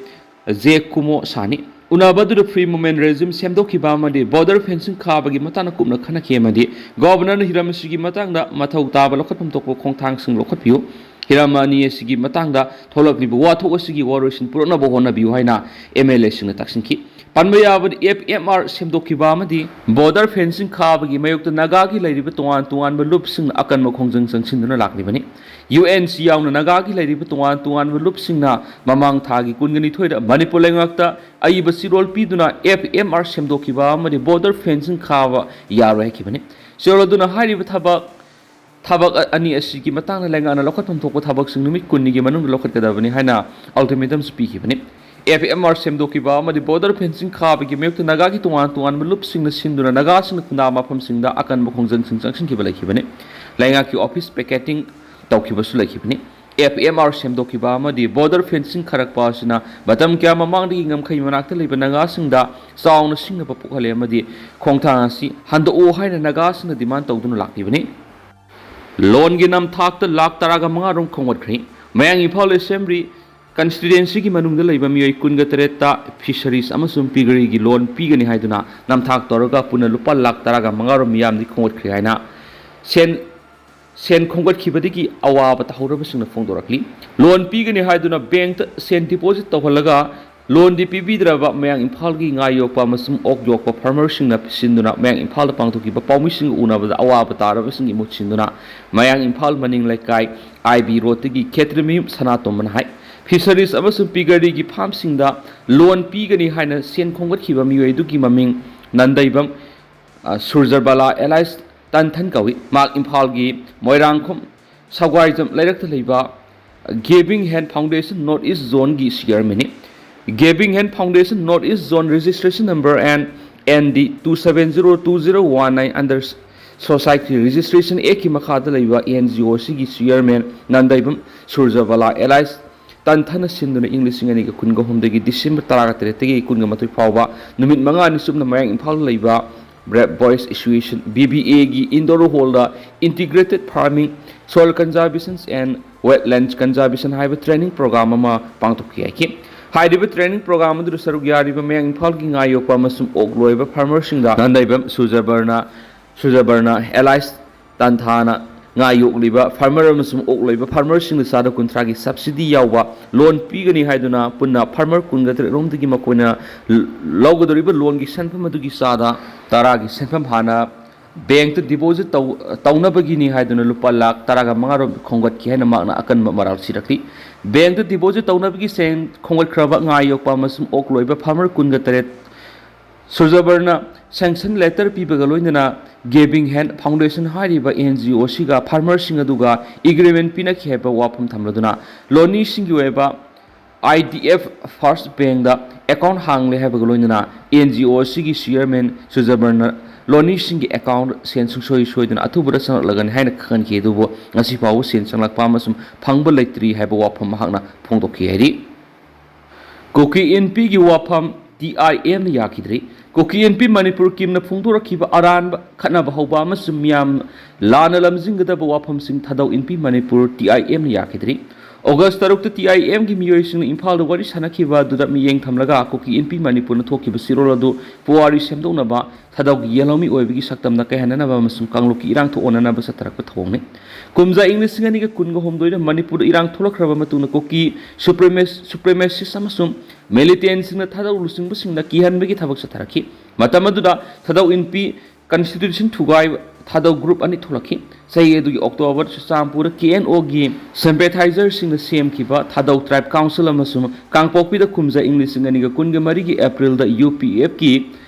ꯖꯦ ꯀꯨꯃꯣ ꯁꯥꯅꯤ꯫ ꯎꯅꯕ ꯑꯗꯨꯗ Free Movement Regime ꯁꯦꯝꯗꯣꯛꯈꯤꯕ ꯑꯃꯗꯤ border fencing ꯈꯥꯕꯒꯤ ꯃꯇꯥꯡꯗ ꯀꯨꯞꯅ ꯈꯟꯅꯈꯤ ꯑꯃꯗꯤ Governorꯅ ꯍꯤꯔꯝ ꯑꯁꯤꯒꯤ ꯃꯇꯥꯡꯗ ꯃꯊꯧ ꯇꯥꯕ ꯂꯧꯈꯠꯐꯝ ꯊꯣꯛꯄ ꯈꯣꯡꯊꯥꯡꯁꯤꯡ ꯂꯧꯈꯠꯄꯤꯌꯨ꯫ ꯍꯤꯔꯝ ꯑꯅꯤ ꯑꯁꯤꯒꯤ ꯃꯇꯥꯡꯗ ꯊꯣꯛꯂꯛꯂꯤꯕ ꯋꯥꯊꯣꯛ ꯑꯁꯤꯒꯤ ꯋꯥꯔꯣꯏꯁꯤꯟ ꯄꯨꯔꯛꯅꯕ ꯍꯣꯠꯅꯕꯤꯌꯨ ꯍꯥꯏꯅ ꯑꯦꯝ ꯑꯦꯜ ꯑꯦꯁꯤꯡꯅ ꯇꯛꯁꯤꯟꯈꯤ꯫ ꯄꯟꯕ ꯌꯥꯕꯗꯤ, ꯑꯦꯐ ꯑꯦꯝ ꯑꯥꯔ ꯁꯦꯝꯗꯣꯛꯈꯤꯕ ꯑꯃꯗꯤ ꯕꯣꯔꯗꯔ ꯐꯦꯟꯁꯤꯡ ꯈꯥꯕꯒꯤ ꯃꯥꯌꯣꯛꯇ ꯅꯥꯒꯥꯒꯤ ꯂꯩꯔꯤꯕ ꯇꯣꯉꯥꯟ ꯇꯣꯉꯥꯟꯕ ꯂꯨꯞꯁꯤꯡꯅ ꯑꯀꯟꯕ ꯈꯣꯡꯖꯪ ꯆꯪꯁꯤꯟꯗꯨꯅ ꯂꯥꯛꯂꯤꯕꯅꯤ꯫ ꯌꯨ ꯑꯦꯟ ꯁꯤ ꯌꯥꯎꯅ ꯅꯥꯒꯥꯒꯤ ꯂꯩꯔꯤꯕ ꯇꯣꯉꯥꯟ ꯇꯣꯉꯥꯟꯕ ꯂꯨꯞꯁꯤꯡꯅ ꯃꯃꯥꯡ ꯊꯥꯒꯤ ꯀꯨꯟꯒ ꯅꯤꯊꯣꯏꯗ ꯃꯅꯤꯄꯨꯔ ꯂꯩꯉꯥꯛꯇ ꯑꯏꯕ ꯆꯦꯔꯣꯜ ꯄꯤꯗꯨꯅ ꯑꯦꯐ ꯑꯦꯝ ꯑꯥꯔ ꯁꯦꯝꯗꯣꯛꯈꯤꯕ ꯑꯃꯗꯤ ꯕꯣꯔꯗꯔ ꯐꯦꯟꯁꯤꯡ ꯈꯥꯕ ꯌꯥꯔꯣꯏ ꯍꯥꯏꯈꯤꯕꯅꯤ꯫ ꯆꯦꯔꯣꯜ ꯑꯗꯨꯅ ꯍꯥꯏꯔꯤꯕ ꯊꯕꯛ ꯊꯕꯛ ꯑꯅꯤ ꯑꯁꯤꯒꯤ ꯃꯇꯥꯡꯗ ꯂꯩꯉꯥꯛꯅ ꯂꯧꯈꯠꯐꯝ ꯊꯣꯛꯄ ꯊꯕꯛꯁꯤꯡ ꯅꯨꯃꯤꯠ ꯀꯨꯟꯅꯤꯒꯤ ꯃꯅꯨꯡꯗ ꯂꯧꯈꯠꯀꯗꯕꯅꯤ ꯍꯥꯏꯅ ꯑꯜꯇꯤꯃꯦꯇꯝꯁꯨ ꯄꯤꯈꯤꯕꯅꯤ꯫ ꯑꯦꯐ ꯑꯦꯝ ꯑꯥꯔ ꯁꯦꯝꯗꯣꯛꯈꯤꯕ ꯑꯃꯗꯤ ꯕꯣꯔꯗꯔ ꯐꯦꯟꯁꯤꯡ ꯈꯥꯕꯒꯤ ꯃꯥꯌꯣꯛꯇ ꯅꯥꯒꯥꯒꯤ ꯇꯣꯉꯥꯟ ꯇꯣꯉꯥꯟꯕ ꯂꯨꯞꯁꯤꯡꯅ ꯁꯤꯟꯗꯨꯅ ꯅꯥꯒꯥꯁꯤꯡꯅ ꯈꯨꯟꯗꯥ ꯃꯐꯝꯁꯤꯡꯗ ꯑꯀꯟꯕ ꯈꯣꯡꯖꯪꯁꯤꯡ ꯆꯪꯁꯤꯟꯈꯤꯕ ꯂꯩꯈꯤꯕꯅꯤ꯫ ꯂꯩꯉꯥꯛꯀꯤ ꯑꯣꯐꯤꯁ ꯄꯦꯀꯦꯇꯤꯡ ꯇꯧꯈꯤꯕꯁꯨ ꯂꯩꯈꯤꯕꯅꯤ꯫ ꯑꯦꯐ ꯑꯦꯝ ꯑꯥꯔ ꯁꯦꯝꯗꯣꯛꯈꯤꯕ ꯑꯃꯗꯤ ꯕꯣꯔꯗꯔ ꯐꯦꯟꯁꯤꯡ ꯈꯥꯔꯛꯄ ꯑꯁꯤꯅ ꯃꯇꯝ ꯀꯌꯥ ꯃꯃꯥꯡꯗꯒꯤ ꯉꯝꯈꯩ ꯃꯅꯥꯛꯇ ꯂꯩꯕ ꯅꯥꯒꯥꯁꯤꯡꯗ ꯆꯥꯎꯅ ꯁꯤꯡꯅꯕ ꯄꯣꯛꯍꯜꯂꯦ ꯑꯃꯗꯤ ꯈꯣꯡꯊꯥꯡ ꯑꯁꯤ ꯍꯟꯗꯣꯛꯑꯣ ꯍꯥꯏꯅ ꯅꯥꯒꯥꯁꯤꯡꯅ ꯗꯤꯃꯥꯟ ꯇꯧꯗꯨꯅ ꯂꯥꯛꯂꯤꯕꯅꯤ꯫ ꯂꯣꯟꯒꯤ ꯅꯝꯊꯥꯛꯇ ꯂꯥꯈ ꯇꯔꯥꯒ ꯃꯉꯥ ꯔꯣꯝ ꯈꯣꯝꯒꯠꯈ꯭ꯔꯦ꯫ ꯃꯌꯥꯡ ꯏꯝꯐꯥꯜ ꯑꯦꯁꯦꯝꯕ꯭ꯂꯤ ꯀꯟꯁꯇꯤꯇ꯭ꯋꯦꯟꯁꯤꯒꯤ ꯃꯅꯨꯡꯗ ꯂꯩꯕ ꯃꯤꯑꯣꯏ ꯀꯨꯟꯒ ꯇꯔꯦꯠꯇ ꯐꯤꯁꯔꯤꯁ ꯑꯃꯁꯨꯡ ꯄꯤꯒꯔꯤꯒꯤ ꯂꯣꯟ ꯄꯤꯒꯅꯤ ꯍꯥꯏꯗꯨꯅ ꯅꯝꯊꯥꯛ ꯇꯧꯔꯒ ꯄꯨꯟꯅ ꯂꯨꯄꯥ ꯂꯥꯈ ꯇꯔꯥꯒ ꯃꯉꯥ ꯔꯣꯝ ꯃꯤꯌꯥꯝꯗꯤ ꯈꯣꯝꯒꯠꯈ꯭ꯔꯦ ꯍꯥꯏꯅ ꯁꯦꯟ ꯁꯦꯟ ꯈꯣꯝꯒꯠꯈꯤꯕꯗꯒꯤ ꯑꯋꯥꯕ ꯇꯥꯍꯧꯔꯕꯁꯤꯡꯅ ꯐꯣꯡꯗꯣꯔꯛꯂꯤ꯫ ꯂꯣꯟ ꯄꯤꯒꯅꯤ ꯍꯥꯏꯗꯨꯅ ꯕꯦꯡꯛꯇ ꯁꯦꯟ ꯗꯤꯄꯣꯖꯤꯠ ꯇꯧꯍꯜꯂꯒ ꯂꯣꯟꯗꯤ ꯄꯤꯕꯤꯗ꯭ꯔꯕ ꯃꯌꯥꯡ ꯏꯝꯐꯥꯜꯒꯤ ꯉꯥ ꯌꯣꯛꯄ ꯑꯃꯁꯨꯡ ꯑꯣꯛ ꯌꯣꯛꯄ ꯐꯥꯔꯃꯔꯁꯤꯡꯅ ꯁꯤꯟꯗꯨꯅ ꯃꯌꯥꯡ ꯏꯝꯐꯥꯜꯗ ꯄꯥꯡꯊꯣꯛꯈꯤꯕ ꯄꯥꯎꯃꯤꯁꯤꯡꯒ ꯎꯅꯕꯗ ꯑꯋꯥꯕ ꯇꯥꯔꯕꯁꯤꯡꯒꯤ ꯃꯍꯨꯠ ꯁꯤꯟꯗꯨꯅ ꯃꯌꯥꯡ ꯏꯝꯐꯥꯜ ꯃꯅꯤꯡ ꯂꯩꯀꯥꯏ ꯑꯥꯏ ꯕꯤ ꯔꯣꯗꯇꯒꯤ ꯈꯦꯇ꯭ꯔꯤꯃꯌꯨꯝ ꯁꯅꯥꯇꯣꯝꯕꯅ ꯍꯥꯏ꯫ ꯐꯤꯁꯔꯤꯁ ꯑꯃꯁꯨꯡ ꯄꯤꯒꯔꯤꯒꯤ ꯐꯥꯔꯝꯁꯤꯡꯗ ꯂꯣꯟ ꯄꯤꯒꯅꯤ ꯍꯥꯏꯅ ꯁꯦꯟ ꯈꯣꯝꯒꯠꯈꯤꯕ ꯃꯤꯑꯣꯏ ꯑꯗꯨꯒꯤ ꯃꯃꯤꯡ ꯅꯟꯗꯩꯕꯝ, ꯑ, ꯁꯨꯔꯖꯕꯂꯥ ꯑꯦꯂꯥꯏꯁ ꯇꯟꯊꯟ ꯀꯧꯏ꯫ ꯃꯍꯥꯛ ꯏꯝꯐꯥꯜꯒꯤ ꯃꯣꯏꯔꯥꯡꯈꯣꯝ ꯁꯒ꯭ꯋꯥꯏꯖꯝ ꯂꯩꯔꯛꯇ ꯂꯩꯕ Giving Hand Foundation North East Zoneꯒꯤ ꯆꯤꯌꯔꯃꯦꯟꯅꯤ꯫ Giving Hand Foundation North East Zone registration number and N D two seven zero two zero one nine under Society Registration Actꯀꯤ ꯃꯈꯥꯗ ꯂꯩꯕ ꯑꯦꯟ ꯖꯤ ꯑꯣ ꯑꯁꯤꯒꯤ ꯆꯤꯌꯔꯃꯦꯟ ꯅꯟꯗꯩꯕꯝ ꯁꯨꯔꯖꯕꯂꯥ ꯑꯦꯂꯥꯏꯁ ꯇꯟꯊꯅ ꯁꯤꯟꯗꯨꯅ ꯏꯪ ꯂꯤꯁꯤꯡ ꯑꯅꯤꯒ ꯀꯨꯟꯒ ꯑꯍꯨꯝꯗꯒꯤ December ꯇꯔꯥꯒ ꯇꯔꯦꯠꯇꯒꯤ ꯀꯨꯟꯒ ꯃꯥꯊꯣꯏ ꯐꯥꯎꯕ ꯅꯨꯃꯤꯠ ꯃꯉꯥꯅꯤ ꯆꯨꯞꯅ ꯃꯌꯥꯡ ꯏꯝꯐꯥꯜꯗ ꯂꯩꯕ Brave Boys Association, B B Aꯒꯤ indoor hallꯗ Integrated Farming, Soil Conservation and Wetlands Conservation ꯍꯥꯏꯕ training program ꯑꯃ ꯄꯥꯡꯊꯣꯛꯈꯤ ꯍꯥꯏꯈꯤ꯫ ꯍꯥꯏꯔꯤꯕ training program ꯑꯗꯨꯗ ꯁꯔꯨꯛ ꯌꯥꯔꯤꯕ ꯃꯌꯥꯡ ꯏꯝꯐꯥꯜꯒꯤ ꯉꯥ ꯌꯣꯛꯄ ꯑꯃꯁꯨꯡ ꯑꯣꯛ ꯂꯣꯏꯕ ꯐꯥꯔꯃꯔꯁꯤꯡꯗ ꯅꯟꯗꯩꯕꯝ ꯁꯨꯔꯖꯕꯔꯅ, ꯁꯨꯔꯖꯕꯔꯅ ꯑꯦꯂꯥꯏꯁ ꯇꯟꯊꯥꯅ ꯉꯥ ꯌꯣꯛꯂꯤꯕ farmer ꯑꯃꯁꯨꯡ ꯑꯣꯛ ꯂꯣꯏꯕ farmerꯁꯤꯡꯗ ꯆꯥꯗ ꯀꯨꯟꯊ꯭ꯔꯥꯒꯤ subsidy ꯌꯥꯎꯕ loan ꯄꯤꯒꯅꯤ ꯍꯥꯏꯗꯨꯅ ꯄꯨꯟꯅ farmer ꯀꯨꯟꯒ ꯇꯔꯦꯠ ꯔꯣꯝꯗꯒꯤ ꯃꯈꯣꯏꯅ ꯂꯧꯒꯗꯧꯔꯤꯕ loanꯒꯤ ꯁꯦꯟꯐꯝ ꯑꯗꯨꯒꯤ ꯆꯥꯗ ꯇꯔꯥꯒꯤ ꯁꯦꯟꯐꯝ ꯍꯥꯟꯅ bankꯇ deposit ꯇꯧ-, ꯇꯧꯅꯕꯒꯤꯅꯤ ꯍꯥꯏꯗꯨꯅ ꯂꯨꯄꯥ ꯂꯥꯈ ꯇꯔꯥꯒ ꯃꯉꯥ ꯔꯣꯝ ꯈꯣꯝꯒꯠꯈꯤ ꯍꯥꯏꯅ ꯃꯍꯥꯛꯅ ꯑꯀꯟꯕ ꯃꯔꯥꯜ ꯁꯤꯔꯛꯂꯤ꯫ Bankꯇ deposit ꯇꯧꯅꯕꯒꯤ ꯁꯦꯟ ꯈꯣꯝꯒꯠꯈ꯭ꯔꯕ ꯉꯥ ꯌꯣꯛꯄ ꯑꯃꯁꯨꯡ ꯑꯣꯛ ꯂꯣꯏꯕ farmer ꯀꯨꯟꯒ ꯇꯔꯦꯠ ꯁꯨꯔꯖꯕꯔꯅ sanction letter ꯄꯤꯕꯒ ꯂꯣꯏꯅꯅ Giving Hand Foundation ꯍꯥꯏꯔꯤꯕ NGOꯁꯤꯒ farmerꯁꯤꯡ ꯑꯗꯨꯒ agreement ꯄꯤꯅꯈꯤ ꯍꯥꯏꯕ ꯋꯥꯐꯝ ꯊꯝꯂꯗꯨꯅ ꯂꯣꯅꯤꯁꯤꯡꯒꯤ ꯑꯣꯏꯕ IDFC First Bankꯗ account ꯍꯥꯡꯂꯦ ꯍꯥꯏꯕꯒ ꯂꯣꯏꯅꯅ NGOꯁꯤꯒꯤ chairman ꯁꯨꯔꯖꯕꯔꯅ ꯂꯣꯅꯤꯁꯤꯡꯒꯤ account ꯁꯦꯟ ꯁꯨꯡꯁꯣꯏ ꯁꯣꯏꯗꯅ ꯑꯊꯨꯕꯗ ꯆꯪꯂꯛꯂꯒꯅꯤ ꯍꯥꯏꯅ ꯈꯪꯍꯟꯈꯤ, ꯑꯗꯨꯕꯨ ꯉꯁꯤ ꯐꯥꯎꯕ ꯁꯦꯟ ꯆꯪꯂꯛꯄ ꯑꯃꯁꯨꯡ ꯐꯪꯕ ꯂꯩꯇ꯭ꯔꯤ ꯍꯥꯏꯕ ꯋꯥꯐꯝ ꯃꯍꯥꯛꯅ ꯐꯣꯡꯗꯣꯛꯈꯤ ꯍꯥꯏꯔꯤ꯫ ꯀꯨꯀꯤ ꯏꯟꯄꯤꯒꯤ ꯋꯥꯐꯝ TIMꯅ ꯌꯥꯈꯤꯗ꯭ꯔꯤ꯫ ꯀꯨꯀꯤ ꯏꯟꯄꯤ ꯃꯅꯤꯄꯨꯔ ꯀꯤꯝꯅ ꯐꯣꯡꯗꯣꯔꯛꯈꯤꯕ ꯑꯔꯥꯟꯕ, ꯈꯠꯅꯕ ꯍꯧꯕ ꯑꯃꯁꯨꯡ ꯃꯤꯌꯥꯝ ꯂꯥꯟꯅ ꯂꯝꯖꯤꯡꯒꯗꯕ ꯋꯥꯐꯝꯁꯤꯡ ꯊꯥꯗꯧ ꯏꯟꯄꯤ ꯃꯅꯤꯄꯨꯔ TIMꯅ ꯌꯥꯈꯤꯗ꯭ꯔꯤ꯫ ꯑꯣꯒꯁ ꯇꯔꯨꯛꯇ TIMꯒꯤ ꯃꯤꯑꯣꯏꯁꯤꯡꯅ ꯏꯝꯐꯥꯜꯗ ꯋꯥꯔꯤ ꯁꯥꯅꯈꯤꯕ ꯑꯗꯨꯗ ꯃꯤꯠꯌꯦꯡ ꯊꯝꯂꯒ ꯀꯨꯀꯤ ꯏꯟꯄꯤ ꯃꯅꯤꯄꯨꯔꯅ ꯊꯣꯛꯈꯤꯕ ꯆꯤꯔꯣꯜ ꯑꯗꯨ ꯄꯨꯋꯥꯔꯤ ꯁꯦꯝꯗꯣꯛꯅꯕ ꯊꯥꯗꯧꯒꯤ ꯌꯦꯜꯍꯧꯃꯤ ꯑꯣꯏꯕꯒꯤ ꯁꯛꯇꯝꯗ ꯀꯥꯏꯍꯟꯅꯅꯕ ꯑꯃꯁꯨꯡ ꯀꯥꯡꯂꯨꯞꯀꯤ ꯏꯔꯥꯡ ꯊꯣꯛꯍꯟꯅꯅꯕ ꯆꯠꯊꯔꯛꯄ ꯊꯧꯑꯣꯡꯅꯤ꯫ ꯀꯨꯝꯖꯥ ꯏꯪ ꯂꯤꯁꯤꯡ ꯑꯅꯤꯒ ꯀꯨꯟꯒ ꯍꯨꯝꯗꯣꯏꯗ ꯃꯅꯤꯄꯨꯔꯗ ꯏꯔꯥꯡ ꯊꯣꯛꯂꯛꯈ꯭ꯔꯕ ꯃꯇꯨꯡꯗ ꯀꯨꯀꯤ supremac-, supremacist ꯑꯃꯁꯨꯡ militantꯁꯤꯡꯅ ꯊꯥꯗꯧ ꯂꯨꯆꯤꯡꯕꯁꯤꯡꯅ ꯀꯤꯍꯟꯕꯒꯤ ꯊꯕꯛ ꯆꯠꯊꯔꯛꯈꯤ꯫ ꯃꯇꯝ ꯑꯗꯨꯗ ꯊꯥꯗꯧ ꯏꯟꯄꯤ constitution ꯊꯨꯒꯥꯏꯕ ꯊꯥꯗꯧ group ꯑꯅꯤ ꯊꯣꯛꯂꯛꯈꯤ꯫ ꯆꯍꯤ ꯑꯗꯨꯒꯤ ꯑꯣꯛꯇꯣꯕꯔ ꯆꯨꯔꯆꯥꯟꯄꯨꯔꯗ KNOꯒꯤ sympathizerꯁꯤꯡꯅ ꯁꯦꯝꯈꯤꯕ ꯊꯥꯗꯧ tribe council ꯑꯃꯁꯨꯡ ꯀꯥꯡꯄꯣꯛꯄꯤꯗ ꯀꯨꯝꯖꯥ ꯏꯪ ꯂꯤꯁꯤꯡ ꯑꯅꯤꯒ ꯀꯨꯟꯒ ꯃꯔꯤꯒꯤ ꯑꯦꯄ꯭ꯔꯤꯜꯗ UPFꯀꯤ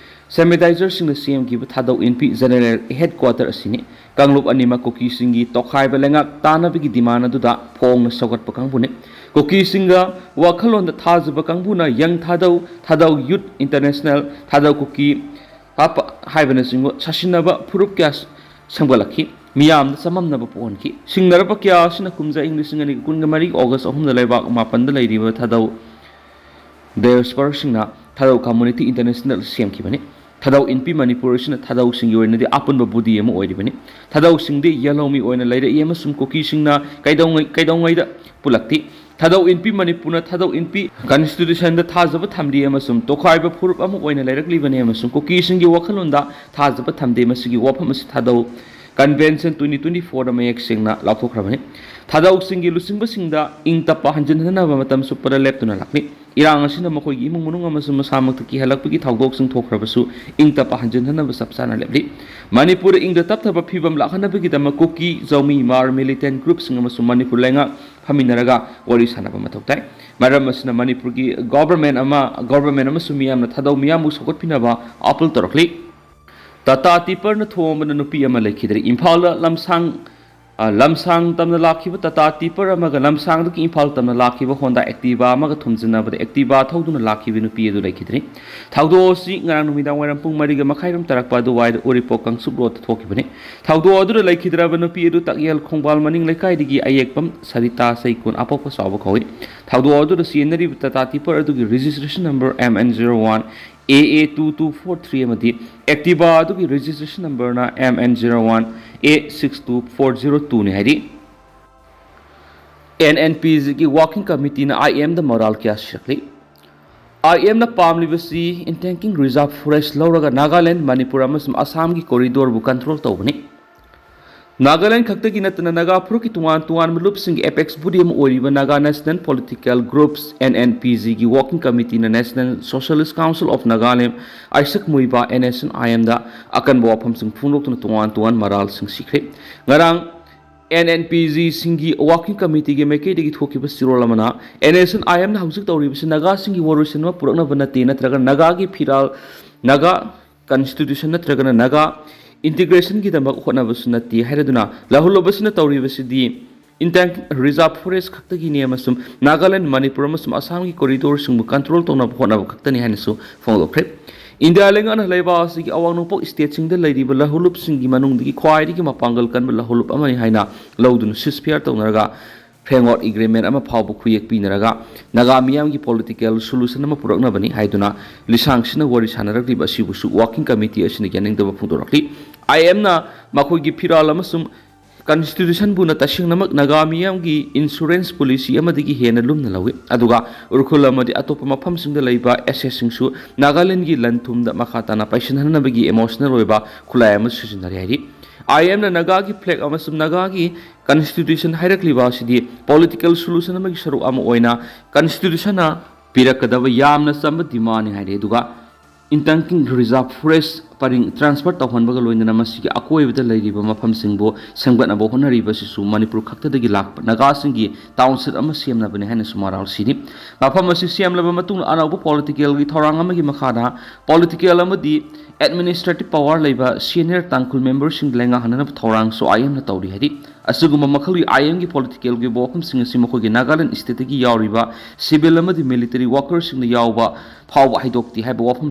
sympathizerꯁꯤꯡꯅ ꯁꯦꯝꯈꯤꯕ ꯊꯥꯗꯧ ꯏꯟꯄꯤ general headquarter ꯑꯁꯤꯅꯤ꯫ ꯀꯥꯡꯂꯨꯞ ꯑꯅꯤꯃꯛ ꯀꯨꯀꯤꯁꯤꯡꯒꯤ ꯇꯣꯈꯥꯏꯕ ꯂꯩꯉꯥꯛ ꯇꯥꯅꯕꯒꯤ demand ꯑꯗꯨꯗ ꯐꯣꯡꯅ ꯁꯧꯒꯠꯄ ꯀꯥꯡꯕꯨꯅꯤ꯫ ꯀꯨꯀꯤꯁꯤꯡꯒ ꯋꯥꯈꯜꯂꯣꯟꯗ ꯊꯥꯖꯕ ꯀꯥꯡꯕꯨꯅ Young Thadou, Thadou Youth International, ꯊꯥꯗꯧ ꯀꯨꯀꯤ ꯍꯥꯞꯄ ꯍꯥꯏꯕꯅꯆꯤꯡꯕ ꯁꯥꯁꯤꯟꯅꯕ ꯐꯨꯔꯨꯞ ꯀꯌꯥ ꯁꯦꯝꯒꯠꯂꯛꯈꯤ꯫ ꯃꯤꯌꯥꯝꯗ ꯆꯃꯝꯅꯕ ꯄꯣꯛꯍꯟꯈꯤ꯫ ꯁꯤꯡꯅꯔꯕ ꯀꯌꯥ ꯑꯁꯤꯅ ꯀꯨꯝꯖꯥ ꯏꯪ ꯂꯤꯁꯤꯡ ꯑꯅꯤꯒ ꯀꯨꯟꯒ ꯃꯔꯤ ꯑꯣꯒꯁ ꯑꯍꯨꯝꯗ ꯂꯩꯕꯥꯛ ꯃꯥꯄꯟꯗ ꯂꯩꯔꯤꯕ ꯊꯥꯗꯧ diasporaꯁꯤꯡꯅ ꯊꯥꯗꯧ Community International ꯁꯦꯝꯈꯤꯕꯅꯤ꯫ ꯊꯥꯗꯧ ꯏꯟꯄꯤ ꯃꯅꯤꯄꯨꯔ ꯑꯁꯤꯅ ꯊꯥꯗꯧꯁꯤꯡꯒꯤ ꯑꯣꯏꯅꯗꯤ ꯑꯄꯨꯟꯕ body ꯑꯃ ꯑꯣꯏꯔꯤꯕꯅꯤ꯫ ꯊꯥꯗꯧꯁꯤꯡꯗꯤ ꯌꯦꯜꯍꯧꯃꯤ ꯑꯣꯏꯅ ꯂꯩꯔꯛꯏ ꯑꯃꯁꯨꯡ ꯀꯨꯀꯤꯁꯤꯡꯅ ꯀꯩꯗꯧꯉꯩ-, ꯀꯩꯗꯧꯉꯩꯗ ꯄꯨꯜꯂꯛꯇꯦ꯫ ꯊꯥꯗꯧ ꯏꯟꯄꯤ ꯃꯅꯤꯄꯨꯔꯅ ꯊꯥꯗꯧ ꯏꯟꯄꯤ constitutionꯗ ꯊꯥꯖꯕ ꯊꯝꯂꯤ ꯑꯃꯁꯨꯡ ꯇꯣꯈꯥꯏꯕ ꯐꯨꯔꯨꯞ ꯑꯃ ꯑꯣꯏꯅ ꯂꯩꯔꯛꯂꯤꯕꯅꯤ ꯑꯃꯁꯨꯡ ꯀꯨꯀꯤꯁꯤꯡꯒꯤ ꯋꯥꯈꯜꯂꯣꯟꯗ ꯊꯥꯖꯕ ꯊꯝꯗꯦ꯫ ꯃꯁꯤꯒꯤ ꯋꯥꯐꯝ ꯑꯁꯤ ꯊꯥꯗꯧ Convention twenty twenty-fourꯗ ꯃꯌꯦꯛ ꯁꯦꯡꯅ ꯂꯥꯎꯊꯣꯛꯈ꯭ꯔꯕꯅꯤ꯫ ꯊꯥꯗꯧꯁꯤꯡꯒꯤ ꯂꯨꯆꯤꯡꯕꯁꯤꯡꯗ ꯏꯪ ꯇꯞꯄ ꯍꯟꯖꯤꯟꯍꯟꯅꯕ ꯃꯇꯝ ꯆꯨꯞꯄꯗ ꯂꯦꯞꯇꯨꯅ ꯂꯥꯛꯂꯤ꯫ ꯏꯔꯥꯡ ꯑꯁꯤꯅ ꯃꯈꯣꯏꯒꯤ ꯏꯃꯨꯡ ꯃꯅꯨꯡ ꯑꯃꯁꯨꯡ ꯃꯁꯥꯃꯛꯇ ꯀꯤꯍꯜꯂꯛꯄꯒꯤ ꯊꯧꯗꯣꯛꯁꯤꯡ ꯊꯣꯛꯈ꯭ꯔꯕꯁꯨ ꯏꯪ ꯇꯞꯄ ꯍꯟꯖꯤꯟꯍꯟꯅꯕ ꯆꯞ ꯆꯥꯅ ꯂꯦꯞꯂꯤ꯫ ꯃꯅꯤꯄꯨꯔꯗ ꯏꯪꯗ ꯇꯞꯊꯕ ꯐꯤꯕꯝ ꯂꯥꯛꯍꯟꯅꯕꯒꯤꯗꯃꯛ ꯀꯨꯀꯤ, ꯖꯧꯃꯤ, ꯃꯥꯔ, militant groupꯁꯤꯡ ꯑꯃꯁꯨꯡ ꯃꯅꯤꯄꯨꯔ ꯂꯩꯉꯥꯛ ꯐꯝꯃꯤꯟꯅꯔꯒ ꯋꯥꯔꯤ ꯁꯥꯟꯅꯕ ꯃꯊꯧ ꯇꯥꯏ꯫ ꯃꯔꯝ ꯑꯁꯤꯅ ꯃꯅꯤꯄꯨꯔꯒꯤ government ꯑꯃ, government ꯑꯃꯁꯨꯡ ꯃꯤꯌꯥꯝꯅ ꯊꯥꯗꯧ ꯃꯤꯌꯥꯝꯕꯨ ꯁꯧꯒꯠꯄꯤꯅꯕ appeal ꯇꯧꯔꯛꯂꯤ꯫ ꯇꯥꯇꯥ ꯇꯤꯄꯔꯅ ꯊꯣꯝꯕꯅ ꯅꯨꯄꯤ ꯑꯃ ꯂꯩꯈꯤꯗ꯭ꯔꯦ꯫ ꯏꯝꯐꯥꯜꯗ ꯂꯝꯁꯥꯡ, ꯑ, ꯂꯝꯁꯥꯡ ꯇꯝꯅ ꯂꯥꯛꯈꯤꯕ ꯇꯥꯇꯥ ꯇꯤꯄꯔ ꯑꯃꯒ ꯂꯝꯁꯥꯡꯗꯒꯤ ꯏꯝꯐꯥꯜ ꯇꯝꯅ ꯂꯥꯛꯈꯤꯕ Honda Activa ꯑꯃꯒ ꯊꯣꯝꯖꯤꯟꯅꯕꯗ Activa ꯊꯧꯗꯨꯅ ꯂꯥꯛꯈꯤꯕ ꯅꯨꯄꯤ ꯑꯗꯨ ꯂꯩꯈꯤꯗ꯭ꯔꯦ꯫ ꯊꯧꯗꯣꯛ ꯑꯁꯤ ꯉꯔꯥꯡ ꯅꯨꯃꯤꯗꯥꯡ ꯋꯥꯏꯔꯝ ꯄꯨꯡ ꯃꯔꯤꯒ ꯃꯈꯥꯏ ꯔꯣꯝ ꯇꯥꯔꯛꯄ ꯑꯗꯨꯋꯥꯏꯗ ꯎꯔꯤꯄꯣꯛ ꯀꯥꯡꯆꯨꯞ ꯔꯣꯗꯇ ꯊꯣꯛꯈꯤꯕꯅꯤ꯫ ꯊꯧꯗꯣꯛ ꯑꯗꯨꯗ ꯂꯩꯈꯤꯗ꯭ꯔꯕ ꯅꯨꯄꯤ ꯑꯗꯨ ꯇꯥꯛꯌꯦꯜ ꯈꯣꯡꯕꯥꯜ ꯃꯅꯤꯡ ꯂꯩꯀꯥꯏꯗꯒꯤ ꯑꯌꯦꯛꯄꯝ ꯁꯔꯤꯇꯥ ꯆꯍꯤ ꯀꯨꯟ ꯑꯄꯣꯛꯄ ꯆꯥꯎꯕ ꯀꯧꯏ꯫ ꯊꯧꯗꯣꯛ ꯑꯗꯨꯗ ꯆꯦꯟꯅꯔꯤꯕ ꯇꯥꯇꯥ ꯇꯤꯄꯔ ꯑꯗꯨꯒꯤ registration number M N zero one A A two two four three ꯑꯃꯗꯤ Activa ꯑꯗꯨꯒꯤ registration numberꯅ M N zero one A six two four zero twoꯅꯤ ꯍꯥꯏꯔꯤ꯫ N N P Gꯒꯤ working committeeꯅ I Mꯗ ꯃꯔꯥꯜ ꯀꯌꯥ ꯁꯤꯔꯛꯂꯤ꯫ I Mꯅ ꯄꯥꯝꯂꯤꯕꯁꯤ intaking reserve forest ꯂꯧꯔꯒ ꯅꯥꯒꯥꯂꯦꯟ, ꯃꯅꯤꯄꯨꯔ ꯑꯃꯁꯨꯡ ꯑꯁꯥꯝꯒꯤ corridorꯕꯨ control ꯇꯧꯕꯅꯤ꯫ ꯅꯥꯒꯥꯂꯦꯟ ꯈꯛꯇꯒꯤ ꯅꯠꯇꯅ ꯅꯥꯒꯥ ꯐꯨꯔꯨꯞꯀꯤ ꯇꯣꯉꯥꯟ ꯇꯣꯉꯥꯟꯕ ꯂꯨꯞꯁꯤꯡꯒꯤ apex body ꯑꯃ ꯑꯣꯏꯔꯤꯕ Naga National Political Groups, N N P Gꯒꯤ working committeeꯅ National Socialist Council of Nagaland, ꯑꯥꯏꯁꯛ ꯃꯨꯏꯕꯥ, N S N I Mꯗ ꯑꯀꯟꯕ ꯋꯥꯐꯝꯁꯤꯡ ꯐꯣꯡꯗꯣꯛꯇꯨꯅ ꯇꯣꯉꯥꯟ ꯇꯣꯉꯥꯟ ꯃꯔꯥꯜꯁꯤꯡ ꯁꯤꯈ꯭ꯔꯦ꯫ ꯉꯔꯥꯡ N N P Gꯁꯤꯡꯒꯤ working committeeꯒꯤ ꯃꯥꯏꯀꯩꯗꯒꯤ ꯊꯣꯛꯈꯤꯕ ꯆꯦꯔꯣꯜ ꯑꯃꯅ, N S N I Mꯅ ꯍꯧꯖꯤꯛ ꯇꯧꯔꯤꯕꯁꯤ ꯅꯥꯒꯥꯁꯤꯡꯒꯤ ꯋꯥꯔꯣꯏꯁꯤꯟ ꯑꯃ ꯄꯨꯔꯛꯅꯕ ꯅꯠꯇꯦ, ꯅꯠꯇ꯭ꯔꯒ ꯅꯥꯒꯥꯒꯤ ꯐꯤꯔꯥꯜ, ꯅꯥꯒꯥ constitution ꯅꯠꯇ꯭ꯔꯒꯅ ꯅꯥꯒꯥ integrationꯒꯤꯗꯃꯛ ꯍꯣꯠꯅꯕꯁꯨ ꯅꯠꯇꯦ ꯍꯥꯏꯔꯗꯨꯅ, ꯂꯧꯍꯜꯂꯨꯕꯁꯤꯅ ꯇꯧꯔꯤꯕꯁꯤꯗꯤ intact reserve forest ꯈꯛꯇꯒꯤꯅꯤ ꯑꯃꯁꯨꯡ ꯅꯥꯒꯥꯂꯦꯟ, ꯃꯅꯤꯄꯨꯔ ꯑꯃꯁꯨꯡ ꯑꯁꯥꯝꯒꯤ corridorꯁꯤꯡꯕꯨ control ꯇꯧꯅꯕ ꯍꯣꯠꯅꯕ ꯈꯛꯇꯅꯤ ꯍꯥꯏꯅꯁꯨ ꯐꯣꯡꯗꯣꯛꯈ꯭ꯔꯦ꯫ ꯏꯟꯗꯤꯌꯥ ꯂꯩꯉꯥꯛꯅ ꯂꯩꯕꯥꯛ ꯑꯁꯤꯒꯤ ꯑꯋꯥꯡ ꯅꯣꯡꯄꯣꯛ stateꯁꯤꯡꯗ ꯂꯩꯔꯤꯕ ꯂꯧꯍꯜꯂꯨꯞꯁꯤꯡꯒꯤ ꯃꯅꯨꯡꯗꯒꯤ ꯈ꯭ꯋꯥꯏꯗꯒꯤ ꯃꯄꯥꯡꯒꯜ ꯀꯟꯕ ꯂꯧꯍꯜꯂꯨꯞ ꯑꯃꯅꯤ ꯍꯥꯏꯅ ꯂꯧꯗꯨꯅ ceasefire ꯇꯧꯅꯔꯒ framework agreement ꯑꯃ ꯐꯥꯎꯕ ꯈꯨꯌꯦꯛ ꯄꯤꯅꯔꯒ ꯅꯥꯒꯥ ꯃꯤꯌꯥꯝꯒꯤ political solution ꯑꯃ ꯄꯨꯔꯛꯅꯕꯅꯤ ꯍꯥꯏꯗꯨꯅ ꯂꯤꯁꯥꯡꯁꯤꯟꯅ ꯋꯥꯔꯤ ꯁꯥꯟꯅꯔꯛꯂꯤꯕ ꯑꯁꯤꯕꯨꯁꯨ working committee ꯑꯁꯤꯅ ꯌꯥꯅꯤꯡꯗꯕ ꯐꯣꯡꯗꯣꯔꯛꯂꯤ꯫ I Mꯅ ꯃꯈꯣꯏꯒꯤ ꯐꯤꯔꯥꯜ ꯑꯃꯁꯨꯡ constitutionꯕꯨꯅ ꯇꯁꯦꯡꯅꯃꯛ ꯅꯥꯒꯥ ꯃꯤꯌꯥꯝꯒꯤ insurance policy ꯑꯃꯗꯒꯤ ꯍꯦꯟꯅ ꯂꯨꯝꯅ ꯂꯧꯏ, ꯑꯗꯨꯒ ꯎꯔꯈꯨꯜ ꯑꯃꯗꯤ ꯑꯇꯣꯞꯄ ꯃꯐꯝꯁꯤꯡꯗ ꯂꯩꯕ assetꯁꯤꯡꯁꯨ ꯅꯥꯒꯥꯂꯦꯟꯒꯤ ꯂꯟ ꯊꯨꯝꯗ ꯃꯈꯥ ꯇꯥꯅ ꯄꯥꯏꯁꯤꯟꯍꯟꯅꯕꯒꯤ emotional ꯑꯣꯏꯕ ꯈꯨꯠꯂꯥꯏ ꯑꯃ ꯁꯤꯖꯤꯟꯅꯔꯤ ꯍꯥꯏꯔꯤ꯫ ꯑꯥꯏ ꯑꯦꯝꯅ ꯅꯥꯒꯥꯒꯤ ꯐ꯭ꯂꯦꯒ ꯑꯃꯁꯨꯡ ꯅꯥꯒꯥꯒꯤ ꯀꯟꯁꯇꯤꯇ꯭ꯌꯨꯁꯟ ꯍꯥꯏꯔꯛꯂꯤꯕ ꯑꯁꯤꯗꯤ ꯄꯣꯂꯤꯇꯤꯀꯦꯜ ꯁꯣꯂꯨꯁꯟ ꯑꯃꯒꯤ ꯁꯔꯨꯛ ꯑꯃ ꯑꯣꯏꯅ ꯀꯟꯁꯇꯤꯇ꯭ꯌꯨꯁꯟꯅ ꯄꯤꯔꯛꯀꯗꯕ ꯌꯥꯝꯅ ꯆꯝꯕ ꯗꯤꯃꯥꯟꯅꯤ ꯍꯥꯏꯔꯤ꯫ ꯑꯗꯨꯒ ꯏꯟꯇꯪꯀꯤꯡ ꯔꯤꯖꯥꯔꯚ ꯐꯣꯔꯦꯁ ꯄꯔꯤꯡ ꯇ꯭ꯔꯥꯟꯁꯐꯔ ꯇꯧꯍꯟꯕꯒ ꯂꯣꯏꯅꯅ ꯃꯁꯤꯒꯤ ꯑꯀꯣꯏꯕꯗ ꯂꯩꯔꯤꯕ ꯃꯐꯝꯁꯤꯡꯕꯨ ꯁꯦꯝꯒꯠꯅꯕ ꯍꯣꯠꯅꯔꯤꯕ ꯑꯁꯤꯁꯨ ꯃꯅꯤꯄꯨꯔ ꯈꯛꯇꯗꯒꯤ ꯂꯥꯛꯄ ꯅꯥꯒꯥꯁꯤꯡꯒꯤ ꯇꯥꯎꯟꯁꯤꯞ ꯑꯃ ꯁꯦꯝꯅꯕꯅꯤ ꯍꯥꯏꯅꯁꯨ ꯃꯔꯥꯜ ꯁꯤꯔꯤ꯫ ꯃꯐꯝ ꯑꯁꯤ ꯁꯦꯝꯂꯕ ꯃꯇꯨꯡꯗ ꯑꯅꯧꯕ ꯄꯣꯂꯤꯇꯤꯀꯦꯜꯒꯤ ꯊꯧꯔꯥꯡ ꯑꯃꯒꯤ ꯃꯈꯥꯗ ꯄꯣꯂꯤꯇꯤꯀꯦꯜ ꯑꯃꯗꯤ ꯑꯦꯗꯃꯤꯅꯤꯁꯇ꯭ꯔꯦꯇꯤꯚ ꯄꯋꯥꯔ ꯂꯩꯕ ꯁꯦꯅꯤꯌꯔ ꯇꯥꯡꯈꯨꯜ ꯃꯦꯝꯕꯔꯁꯤꯡ ꯂꯩꯉꯥꯛꯍꯟꯅꯅꯕ ꯊꯧꯔꯥꯡꯁꯨ ꯑꯥꯏ ꯑꯦꯝꯅ ꯇꯧꯔꯤ ꯍꯥꯏꯔꯤ꯫ ꯑꯁꯤꯒꯨꯝꯕ ꯃꯈꯜꯒꯤ ꯑꯥꯏ ꯑꯦꯝꯒꯤ ꯄꯣꯂꯤꯇꯤꯀꯦꯜꯒꯤ ꯑꯣꯏꯕ ꯋꯥꯐꯝꯁꯤꯡ ꯑꯁꯤ ꯃꯈꯣꯏꯒꯤ ꯅꯥꯒꯥꯂꯦꯟ ꯁ꯭ꯇꯦꯠꯇꯒꯤ ꯌꯥꯎꯔꯤꯕ ꯁꯤꯚꯤꯜ ꯑꯃꯗꯤ ꯃꯤꯂꯤꯇꯔꯤ ꯋꯥꯔꯀꯔꯁꯤꯡꯗ ꯌꯥꯎꯕ ꯐꯥꯎꯕ ꯍꯥꯏꯗꯣꯛꯇꯦ ꯍꯥꯏꯕ ꯋꯥꯐꯝ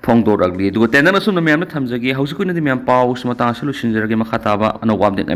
ꯐꯣꯡꯗꯣꯔꯛꯂꯤ꯫ ꯑꯗꯨꯒ ꯇꯦꯟꯗꯅ ꯑꯁꯨꯝꯅ ꯃꯌꯥꯝꯅ ꯊꯝꯖꯒꯦ꯫ ꯍꯧꯖꯤꯛ ꯑꯣꯏꯅꯗꯤ ꯃꯌꯥꯝ ꯄꯥꯎꯁꯤ ꯃꯇꯥꯡ ꯑꯁꯤ ꯂꯣꯏꯁꯤꯟꯖꯔꯒꯦ꯫ ꯃꯈꯥ ꯇꯥꯕ ꯑꯅꯧꯕ ꯑꯞꯗꯦꯠ